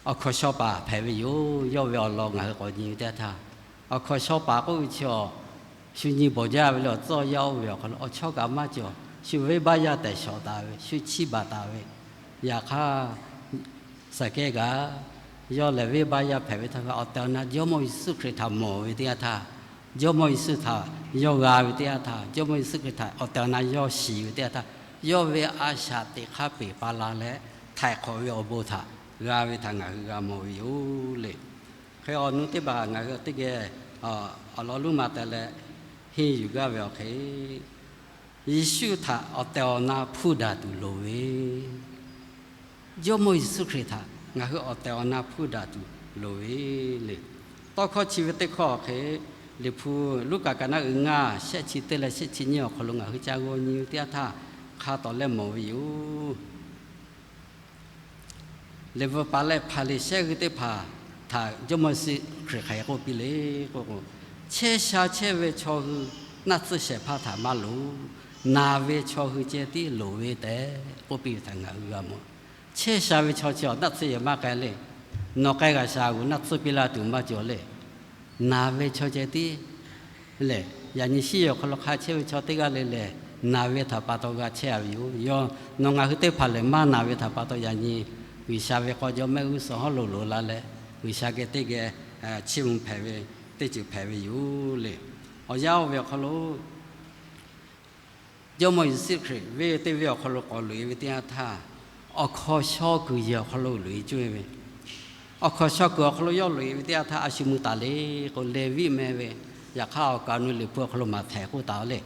awˬ hkawnˍ shaw paˍ hpehꞈ ve yoˬ. Yawˇ ve awˬ lawn ngaˬ hui k'awꞈ nyi ve teˇ yanˇ htaˇ, awˬ hkawnˍ shaw paˍ k'oˆ ve chi awˬ, shu nyi bawˬ jaˇ ve le, awˬ tcuhˇ awˬ yaˇ oˇ ve awˬ hk'aw lo awˬ chawˇ kaꞈ maˇ cawˬ. Shu venˇbaˆ yaˇ tehꞈ shawˍ taˍ ve, shu chiˇ baˬ taˍ ve. Yaꞈ hk'aˇ, Saˍkehˇ kaꞈ, yawˇ lehˬ venˇbaˆ yaˇ hpehꞈ ve htaˇ, awˬ tehˬ awˬ na Jawˇmawˇ Yeˍsuˆ Hkriꞈ htaꞈ mawˬ ve teˇ yanˇ htaˇ, Jawˇmawˇ Yeˍsuˆ htaꞈ yawˇ g'a ve teˇ yanˇ htaˇ, Jawˇmawˇ Yeˍsuˆ Hkriꞈ htaꞈ awˬ tehˬ awˬ na yawˇ shiˍ ve teˇ yanˇ htaˇ, yawˇ ve a shaꞈ teꞈ hk'aˇ peˬ pa la leh htaiˍ hk'awꞈ ve awˬ bon htaꞈ g'a ve htaꞈ ngaˬ hui g'a mawˬ ve yoˬ le. Hk'e awˬ nu teˇ hpaˍ ngaˬ hui teˇ geh awˬ lawn lonˉ ma teh leh henˇ yuˬ gaˇ ve awˬ hk'e, Yeˍsuˆ htaꞈ awˬ tehˬ awˬ na hpuˇ daꞈ tuˬ loˍ ve, Jawˇmawˇ Yeˍsuˆ Hkriꞈ htaꞈ ngaˬ hui awˬ tehˬ awˬ na hpuˇ daꞈ tuˬ loˍ ve le. Tawˇ hkawˇ chi ve teˇ hkawˇ awˬ hk'e, Liꞈ hpu Luˉkaꞈ ka naˉ uiˍ ngaˇ shehˆ chi teˇ leh shehˆ chi nyiˇ awˬ hk'aw lo ngaˬ hui ca g'aw nyi ve teˇ yanˇ htaˇ hk'a tawˍ leh mawˬ ve yoˬ. Liꞈ bvuhꞈ paˍ leh Hpaˍriˍsehˇ hui teˇ hpaˍ htaꞈ Jawˇmawˇ Yeˍsuˆ Hkriꞈ hk'aˬ hk'e k'oˆ piˇ le k'o, chehˇ sha chehˇ ve chaw hui naˆ tsuhˇ shehˍ hpaˇ htaꞈ maˇ loˍ. Naˍ ve chaw hui ceh tiˉ loˍ ve tehꞈ k'oˆ piˇ ve htaꞈ ngaˬ hui g'a mawˬ. Chehˇ sha ve chaw chi awˬ naˆ tsuhˇ yehˬ maˇ k'ai le. Nawˬ k'ai g'a sha g'uˬ naˆ tsuhˇ piˇ laˇ tuˬ maˇ cawˬ le. Naˍ ve chaw ceh tiˉ lehˬ, yaꞈ nyi shiˉ yehˬ awˬ hk'aw lo hk'a chehˇ ve chaw teˇ g'aˇ le lehˬ, naˍ ve htaꞈ pa taw g'a chehˇ a ve yoˬ. Yawˇ nawˬ ngaˬ hui teˇ hpaˍ lehˬ maˇ naˍ ve htaꞈ pa taw yaꞈ nyi G'uiˬsha ve k'aw jawˇmehˆ g'uˇ suhˍ hawˉ lo loꞈ la leh, G'uiˬsha geh teˇ geh chiˇ mvuh hpehꞈ ve teˇ ceuˬ hpehꞈ ve yoˬ le. Awˬ yanˇ oˇ ve awˬ hk'aw lo Jawˇmawˇ Yeˍsuˆ Hkriꞈ venˇ teˇ venˇ awˬ hk'aw lo k'awꞈ loꞈ e ve teˇ yanˇ htaˇ, awˬ hkawnˍ shaw kuiˬ yehˬ awˬ hk'aw lo loꞈ e cawˇ ve, awˬ hkawnˍ shaw kuiˬ awˬ hk'aw lo yawˇ loꞈ e ve teˇ yanˇ htaˇ a shu mui taˍ le k'o, Leˍviˆ meh ve, yaꞈ hk'aˇ awˬ kaˍ awˬ nu Liꞈ hpu awˬ hk'aw lo maˍ htehꞈ k'oˆ taˍ le.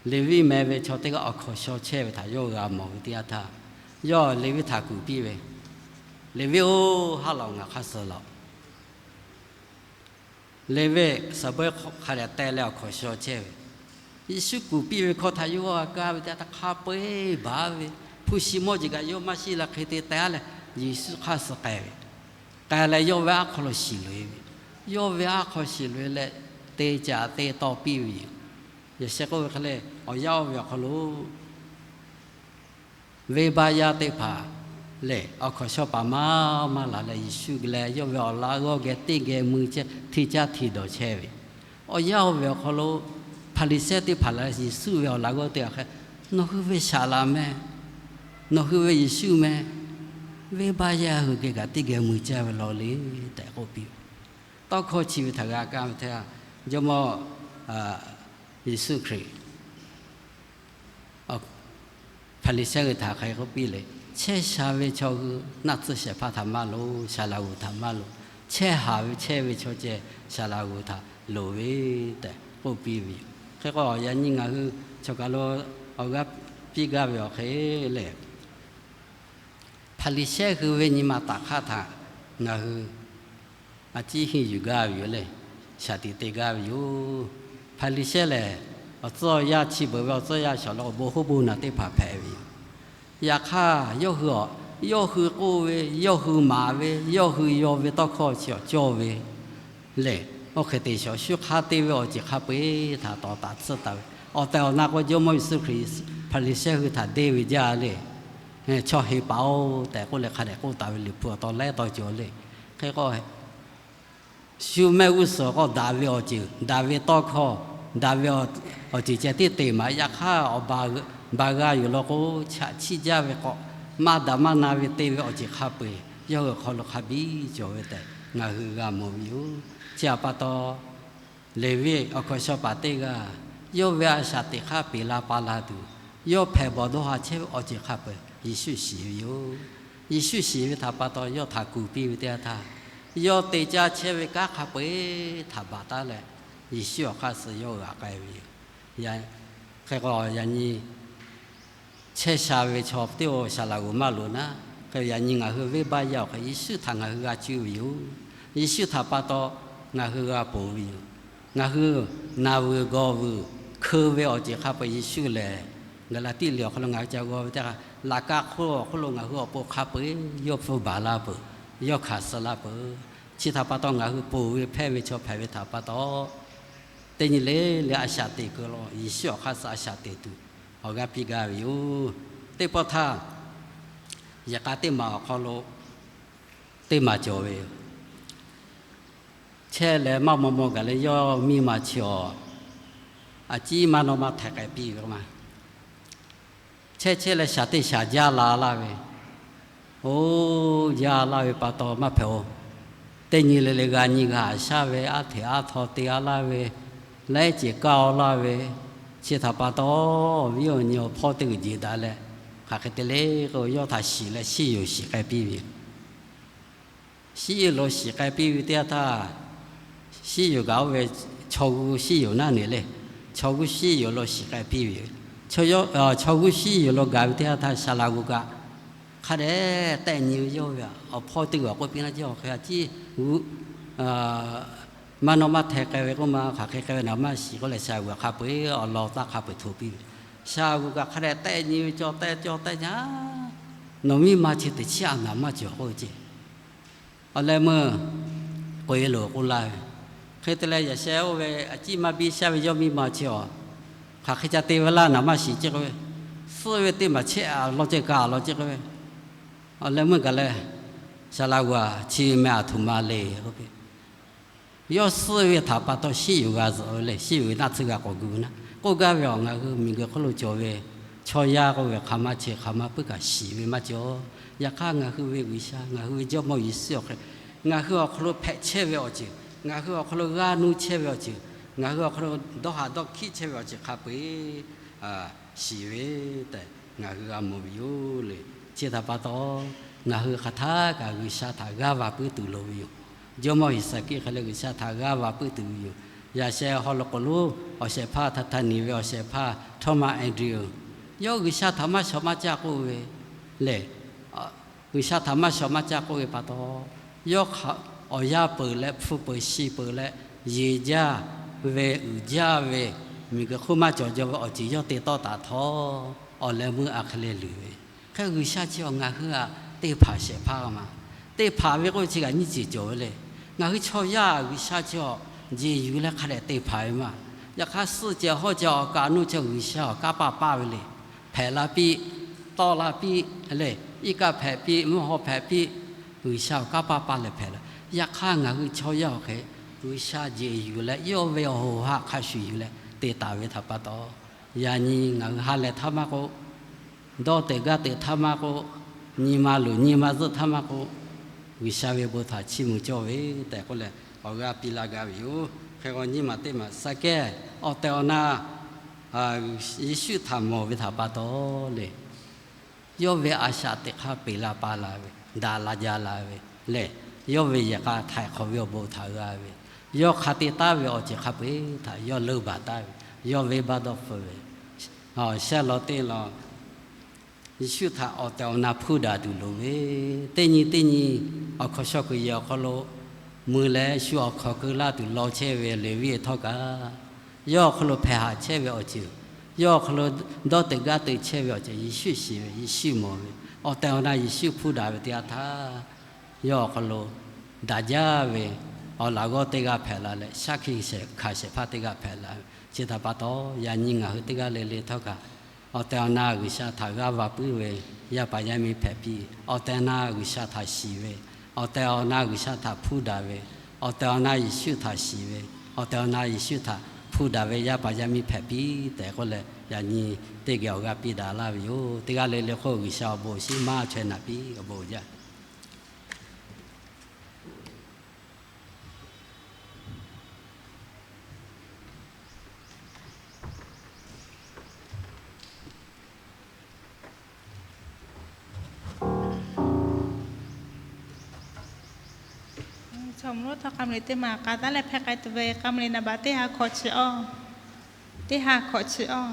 Leˍviˆ meh ve chaw teˇ g'aˇ awˬ hkawnˍ shaw chehˇ ve htaꞈ yawˇ g'a mawˬ ve teˇ yanˇ htaˇ, yawˇ Leˍviˆ htaꞈ kuˬ piˇ ve, Leˍviˆ-oˬ, haˉ lawˬ ngaˬ hk'aˇ suh lawˬ. Leˍviˆ saˍ beuˆ hk'a dehꞈ teh leh awˬ hkawnˍ shaw chehˇ ve, Yeˍsuˆ kuˬ piˇ ve hkawˇ htaꞈ yawˇ g'a kaˇ ve teˇ yanˇ htaˇ, hk'a peu-eˬ baˬ ve, hpu shi mawˇ jeˬ kaꞈ yawˇ maˇ shiˍ leh hk'e te teh-a leh, Yeˍsuˆ hk'aˇ suh k'ai ve, k'ai leh yawˇ ve aˉ hk'aw lo shiˍ loꞈ-e ve, yawˇ ve aˉ hk'aw shiˍ loꞈ-e leh, te caꞈ te taw piˇ ve yoˬ. Yaꞈ sheh k'oˆ ve hk'e leh, awˬ yanˇ oˇ ve awˬ hk'aw lo venˇbaˆ yaˇ teˇ hpaˍ lehˬ, awˬ hkawnˍ shaw paˍ maˇ maˇ laˬ leh, Yeˍsuˆ geh leh yawˇ ve awˬ laꞈ g'awˇ geh teˇ geh mui chehˇ, hti caˇ hti dawˬ chehˇ ve. Awˬ yanˇ oˇ ve awˬ hk'aw lo Hpaˍriˍsehˇ teˇ hpaˍ lehˬ, Yeˍsuˆ ve awˬ laꞈ g'awˇ teˇ g'aˇ hk'e, Nawˬ hui ve Saˍ laꞈ meh, nawˬ hui ve Yeˍsuˆ meh, venˇbaˆ yaˇ hui geh kaꞈ teˇ geh mui caˇ ve law le tehꞈ k'oˆ piˇ ve. Tawˇ hkawˇ chi ve htaꞈ g'a kaˇ ve teˇ yanˇ, Jawˇmawˇ Yeˍsuˆ Hkriꞈ Hpaˍriˍsehˇ hui htaꞈ hk'aˬ hk'e k'oˆ piˇ le, Chehˇ sha ve chaw hui naˆ tsuhˇ shehˍ hpaˇ htaꞈ maˇ loˍ, saˍ laꞈ g'uˬ htaꞈ maˇ loˍ. Chehˇ haˍ ve chehˇ ve chaw ceh saˍ laꞈ g'uˬ htaꞈ loˍ ve tehꞈ k'oˆ piˇ ve yoˬ. Hk'e k'o, yaꞈ nyi ngaˬ hui chaw kaˬ lo awˬ g'aˇ piˇ gaˇ ve awˬ hk'e lehˬ, Hpaˍriˍsehˇ hui ve nyi ma taˍ hk'aˇ htaꞈ ngaˬ hui a ciˉ henˇ yuˬ gaˇ ve yoˬ le. Shaˍ tiꞈ te gaˇ ve yoˬ. Hpaˍriˍsehˇ lehˬ, awˬ tcuhˇ awˬ yaˇ chi beuꞈ ve awˬ tcuhˇ awˬ yaˇ shawˍ law k'o, bon hoˉ bon naˬ teˇ hpaˍ hpehꞈ ve yoˬ. Yaꞈ hk'aˇ, yawˇ hui awˬ, yawˇ hui k'oˆ ve, yawˇ hui maˍ ve, yawˇ hui yaw ve tawˇ hkawˇ chi awˬ cawˇ ve lehˬ, oˇ hk'e te shawˍ shuˉ hk'aˇ te ve awˬ ceuˬ hk'a peu-eˬ htaꞈ tawˍ taˍ tsuhˇ taˍ ve. Awˬ tehˬ awˬ na k'o, Jawˇmawˇ Yeˍsuˆ Hkriꞈ Hpaˍriˍsehˇ hui htaꞈ deˇ ve jaˇ le. Chaw heˍ paˍ-oˬ tehꞈ k'oˆ leh hk'a dehꞈ k'oˆ taˍ ve Liꞈ hpu awˬ taw laiˉ taw cawˬ le. Hk'e k'o, shu mehˆ g'uˇ suhˍ k'o, daꞈ ve awˬ ceuˬ, daꞈ ve tawˇ hkawˇ, daꞈ ve awˬ ceuˬ ceh tiˉ te maˍ. Yaꞈ hk'aˇ, awˬ baˬ g'a yoˬ law k'o, chaꞈ chiˆ jaˇ ve k'awꞈ, maˇ daꞈ maˇ na ve te ve awˬ ceuˬ hk'a peu-eˬ yawˇ hui awˬ hk'aw lo hk'a biˇ cawˬ ve tehꞈ ngaˬ hui g'a mawˬ ve yoˬ. Chi htaꞈ pa taw, Leˍviˆ awˬ hkawnˍ shaw paˍ teˇ g'aˇ yawˇ ve a shaꞈ teꞈ hk'aˇ peꞈ la pa la tuˬ, yawˇ hpehꞈ bawˬ dawˇ ha chehˇ ve awˬ ceuˬ hk'a peu-eˬ Yeˍsuˆ shiˍ ve yoˬ. Yeˍsuˆ shiˍ ve htaꞈ pa taw, yawˇ htaꞈ kuˬ piˇ ve teˇ yanˇ htaˇ, yawˇ te caˇ chehˇ ve kanˉ hk'a peu-eˬ htaꞈ baˬ taˉ leh, Yeˍsuˆ awˬ hk'aˇ suh yawˇ g'aꞈ k'ai ve yoˬ. Hk'e k'o, yaꞈ nyi chehˇ sha ve chaw teˇ-oˬ, saˍ laꞈ g'uˬ maˇ loˍ naˉ, hk'e yaꞈ nyi ngaˬ hui venˇbaˆ yaˇ awˬ hk'e Yeˍsuˆ htaꞈ ngaˬ hui g'a cuˇ ve yoˬ. Yeˍsuˆ htaꞈ pa taw ngaˬ hui g'a ponˬ ve yoˬ. Ngaˬ hui naˬ vuiˬ gawˬ vuiˬ hkeu ve awˬ ceuˬ hk'a peu-eˬ Yeˍsuˆ lehˬ, Gaˍlaˍtiˆ liꞈ awˬ hk'aw lo ngaˬ hui ca g'aw ve teˇ hk'aˇ, laꞈ ka hk'oˆ awˬ hk'oˆ lo ngaˬ hui awˬ pon hk'a peu-eˬ yawˇ hpfuhˇ baˬ la peuˬ, yawˇ hkanˍ suh la peuˬ. Chi htaꞈ pa taw, ngaˬ hui ponˬ ve hpehˇ ve chaw hpehꞈ ve htaꞈ pa taw, teˇ nyi le le a shaꞈ teꞈ kuiˬ lo Yeˍsuˆ awˬ hk'aˇ suh a shaꞈ teꞈ tuˬ awˬ g'aˇ piˇ gaˇ ve yoˬ. Teˇ pawˆ htaˇ, yehˬ k'a teˇ maˬ awˬ hk'aw lo teˇ maˬ cawˬ ve yoˬ. Chehˇ leh maˇ maw maw gaˬ leh yawˇ miˇ ma chi awˬ, a ciˉ maˇ nawˇ maˇ htaiˍ k'ai piˇ ve k'o ma. Chehˇ chehˇ leh shaˍ teˇ shaˍ jaˇ la laˇ ve, oˇ jaˇ laˇ ve pa taw maˇ hpehꞈ-oˬ. Teˇ nyi le le g'a nyi g'a haꞈ shaˉ ve, aˉ hteꞈ aˉ htaw te-a laˇ ve, laiˉ ceuˬ kaˇ-a laˇ ve, chi htaꞈ pa taw, awˬ viˉ awˬ nyi awˬ hpawˇ teˇ g'uiˬ jeˬ daꞈ leh, hk'aˬ hk'e te le k'o, yawˇ htaꞈ shiˍ leh shiˉ yoˬ shiˍ k'ai piˇ ve yoˬ. Shiˉ yoˬ lo shiˍ k'ai piˇ ve teˇ yanˇ htaˇ, shiˉ yoˬ kaꞈ oˇ ve chaw g'uˇ shiˉ yoˬ naˉ ne le. Chaw g'uˇ shiˉ yoˬ lo shiˍ k'ai piˇ ve yoˬ. Chaw g'uˇ shiˉ yoˬ lo gaˬ ve teˇ yanˇ htaˇ, saˍ laꞈ g'uˬ kaꞈ hk'a dehꞈ tehˆ nyi ve yawˇ ve awˬ hpawˇ teˇ g'uˬ k'oˆ piˇ laˇ, chi awˬ hk'e a ciˉ g'uˇ maˇ nawˇ maˇ htaiˍ k'ai ve k'oˆ ma, hk'aˬ hk'e k'ai ve naˍ maˇ shiˍ k'oˆ leh, saˍ g'uˬ hk'a peu-eˬ awˬ lawn taˇ hk'a peu-eˬ hto piˇ ve. Saˍ g'uˬ kaꞈ hk'a dehꞈ tehˆ nyi ve, cawˬ tehˆ cawˬ tehˆ nyi, nawˬ miˇ ma chi teꞈ chiˉ a naˍ maˇ cawˬ k'oˆ ve ceˇ. Awˬ leh meuˇ k'oꞈ-e loˬ k'oˆ laˇ ve. Hk'e te leh, yaꞈ sheh oˇ ve a ciˉ maˇ biˇ shaˉ ve yawˇ miˇ ma chi awˬ, hk'aˬ hk'e ca te ve laˇ naˍ maˇ shiˍ ceˇ k'oˆ ve, suhˆ ve teˇ maˬ chehˇ a law ceˇ ka a law ceˇ k'oˆ ve. Awˬ leh meuˇ gaˬ leh, saˍ laꞈ g'uˬ a chi meh a htoꞈ ma le k'oˆ ve, yawˇ suhˆ ve htaꞈ pa taw shiˉ yoˬ g'a zuhꞈ ve le, shiˉ yoˬ ve naˆ tsuhˇ g'a k'awꞈ gu ve naˆ. K'oˆ gaˇ ve awˬ, ngaˬ hui miˬguiˬ hk'oˆ lo cawˬ ve chaw yaˇ k'oˆ ve, hk'aˬ ma chi hk'aˬ ma puiˉ kaꞈ shiˍ ve maˇ cawˬ. Yaꞈ hk'aˇ, ngaˬ hui ve G'uiˬsha, ngaˬ hui ve Jawˇmawˇ Yeˍsuˆ awˬ hk'e, ngaˬ hui awˬ hk'aw lo hpehꞈ chehˇ ve awˬ ceuˬ, ngaˬ hui awˬ hk'aw lo g'aˇ nuˇ chehˇ ve awˬ ceuˬ, ngaˬ hui awˬ hk'aw lo dawˇ haꞈ dawˇ hkiˆ chehˇ ve awˬ ceuˬ hk'a peu-eˬ shiˍ ve tehꞈ ngaˬ hui g'a mawˬ ve yoˬ le. Chi htaꞈ pa taw, ngaˬ hui hk'aˬ htaˇ kaꞈ G'uiˬsha htaꞈ g'aˇ va puiˉ tuˬ loˍ ve yoˬ. Jawˇmawˇ Heˍsaˍkiˆ hk'e leh G'uiˬsha htaꞈ g'aˇ va puiˉ tuˬ ve yoˬ. Yaꞈ sheh haw loꞈ k'oˍ lonˉ awˬ shehˍ hpaˇ htaꞈ htaꞈ nyi ve awˬ shehˍ hpaˇ Thomas Andrews, yawˇ G'uiˬsha htaꞈ maˇ shawˍ maˇ caˇ k'oˆ ve lehˬ, G'uiˬsha htaꞈ maˇ shawˍ maˇ caˇ k'oˆ ve pa taw, yawˇ hk'aˬ awˬ yanˇ peuˬ leh hpu peuˬ shi peuˬ leh yeˬ jaˇ ve uiˍ jaˇ ve Miˬguiˬ hk'oˆ maˇ cawˬ jaw ve awˬ ceuˬ yawˇ te tawˆ taˍ htawˇ, awˬ leh meuˇ a hk'e leh luˬ ve. Hk'e G'uiˬsha chi ngaˬ hui htaꞈ te hpanˍ shehˍ hpaˇ ma. Te hpanˍ ve k'oˆ chi kaꞈ nyiˇ ceuˬ cawˬ ve le. Ngaˬ hui chaw yaˇ G'uiˬsha chi jeˬ yuˬ leh hk'a dehꞈ te hpanˍ ve ma. Yaꞈ hk'aˇ, suhˆ ceh hawˇ ceh awˬ kaꞈ nuˇ ceh G'uiˬsha awˬ kanˉ paˇ paˇ ve le. Hpehꞈ la piˇ, tawˆ la piˇ le. Iˉ kaˆ hpehꞈ piˇ, mvuhˇ haw hpehꞈ piˇ, G'uiˬsha awˬ kanˉ paˇ paˇ leh hpehꞈ la. Yaꞈ hk'aˇ, ngaˬ hui chaw yaˇ awˬ hk'e G'uiˬsha jeˬ yuˬ leh yawˇ ve awˬ hoꞈ haꞈ hk'a shuˍ yuˬ leh te taˍ ve htaꞈ pa taw, yaꞈ nyi ngaˬ hui ha lehˬ htaˇ maˇ k'oˆ, dawˇ teuꞈ gaˇ teuꞈ htaˇ maˇ k'oˆ, nyi ma luˬ nyi ma zuhˆ htaˇ maˇ k'oˆ, G'uiˬsha ve bon htaꞈ chiˇ mvuh cawˇ ve tehꞈ k'oˆ leh, awˬ g'aˇ piˇ laˇ gaˇ ve yoˬ. Hk'e k'o, nyiˇ maˬ teˇ maˬ Saˍkehˇ awˬ tehˬ awˬ na Yeˍsuˆ htaꞈ mawˬ ve htaꞈ pa taw le, yawˇ ve a shaꞈ teꞈ hk'aˇ peˬ la pa la ve, daꞈ la jaˇ la ve lehˬ, yawˇ ve yehˬ k'a htaiˍ hk'awꞈ ve awˬ bon htaꞈ g'a ve, yawˇ hk'a te taˉ ve awˬ ceuˬ hk'a peu-eˬ htaꞈ yawˇ leunˇ baˬ taˍ ve, yawˇ venˇbaˆ dawˇ hpfuhˆ ve, shehˆ law teˇ law Yeˍsuˆ htaꞈ awˬ tehˬ awˬ na hpuˇ daꞈ tuˬ loˍ ve, teˇ nyi teˇ nyi awˬ hkawnˍ shaw kuiˬ yehˬ awˬ hk'aw lo mui leh shu awˬ hkawnˍ keu laˇ tuˬ law chehˇ ve Leˍviˆ htawˇ kaꞈ, yawˇ awˬ hk'aw lo hpehꞈ haꞈ chehˇ ve awˬ ceuˬ, yawˇ awˬ hk'aw lo dawˇ teuꞈ gaˇ teuꞈ chehˇ ve awˬ ceuˬ Yeˍsuˆ shiˍ ve, Yeˍsuˆ mawˬ ve, awˬ tehˬ awˬ na Yeˍsuˆ hpuˇ daꞈ ve teˇ yanˇ htaˇ, yawˇ awˬ hk'aw lo daꞈ jaˇ ve awˬ laꞈ g'awˇ teˇ g'aˇ hpehꞈ la leh, shaˉ hkiˆ shehˍ hkanˍ shehˍ hpaˇ teˇ g'aˇ hpehꞈ la ve chi htaꞈ pa taw, yaꞈ nyi ngaˬ hui teˇ g'aˇ le le htawˇ kaꞈ, awˬ tehˬ awˬ na G'uiˬsha htaꞈ g'aˇ va puiˉ ve yaˇ paˍ yaˇ miˇ hpehꞈ piˇ, awˬ tehˬ awˬ na G'uiˬsha htaꞈ shiˍ ve, awˬ tehˬ awˬ na G'uiˬsha htaꞈ hpuˇ daꞈ ve, awˬ tehˬ awˬ na Yeˍsuˆ htaꞈ shiˍ ve, awˬ tehˬ awˬ na Yeˍsuˆ htaꞈ hpuˇ daꞈ ve yaˇ paˍ yaˇ miˇ hpehꞈ piˇ tehꞈ k'oˆ leh, yaꞈ nyi teˇ geh awˬ g'aˇ piˇ daꞈ laˇ ve yoˬ. Teˇ g'aˇ le le hk'oˆ G'uiˬsha awˬ bon awˬ shinˉ maˇ chaweh naˍ piˇ, awˬ bon jaˇ. Chaw mvuhˇ lonˉ htawˇ, k'a mvuh liꞈ teˇ maˬ k'a taˉ leh hpehˇ k'ai tuˬ ve, k'a mvuh liꞈ naˍ baꞈ teˇ ha hkawꞈ chi awˇ, teˇ ha hkawꞈ chi awˇ.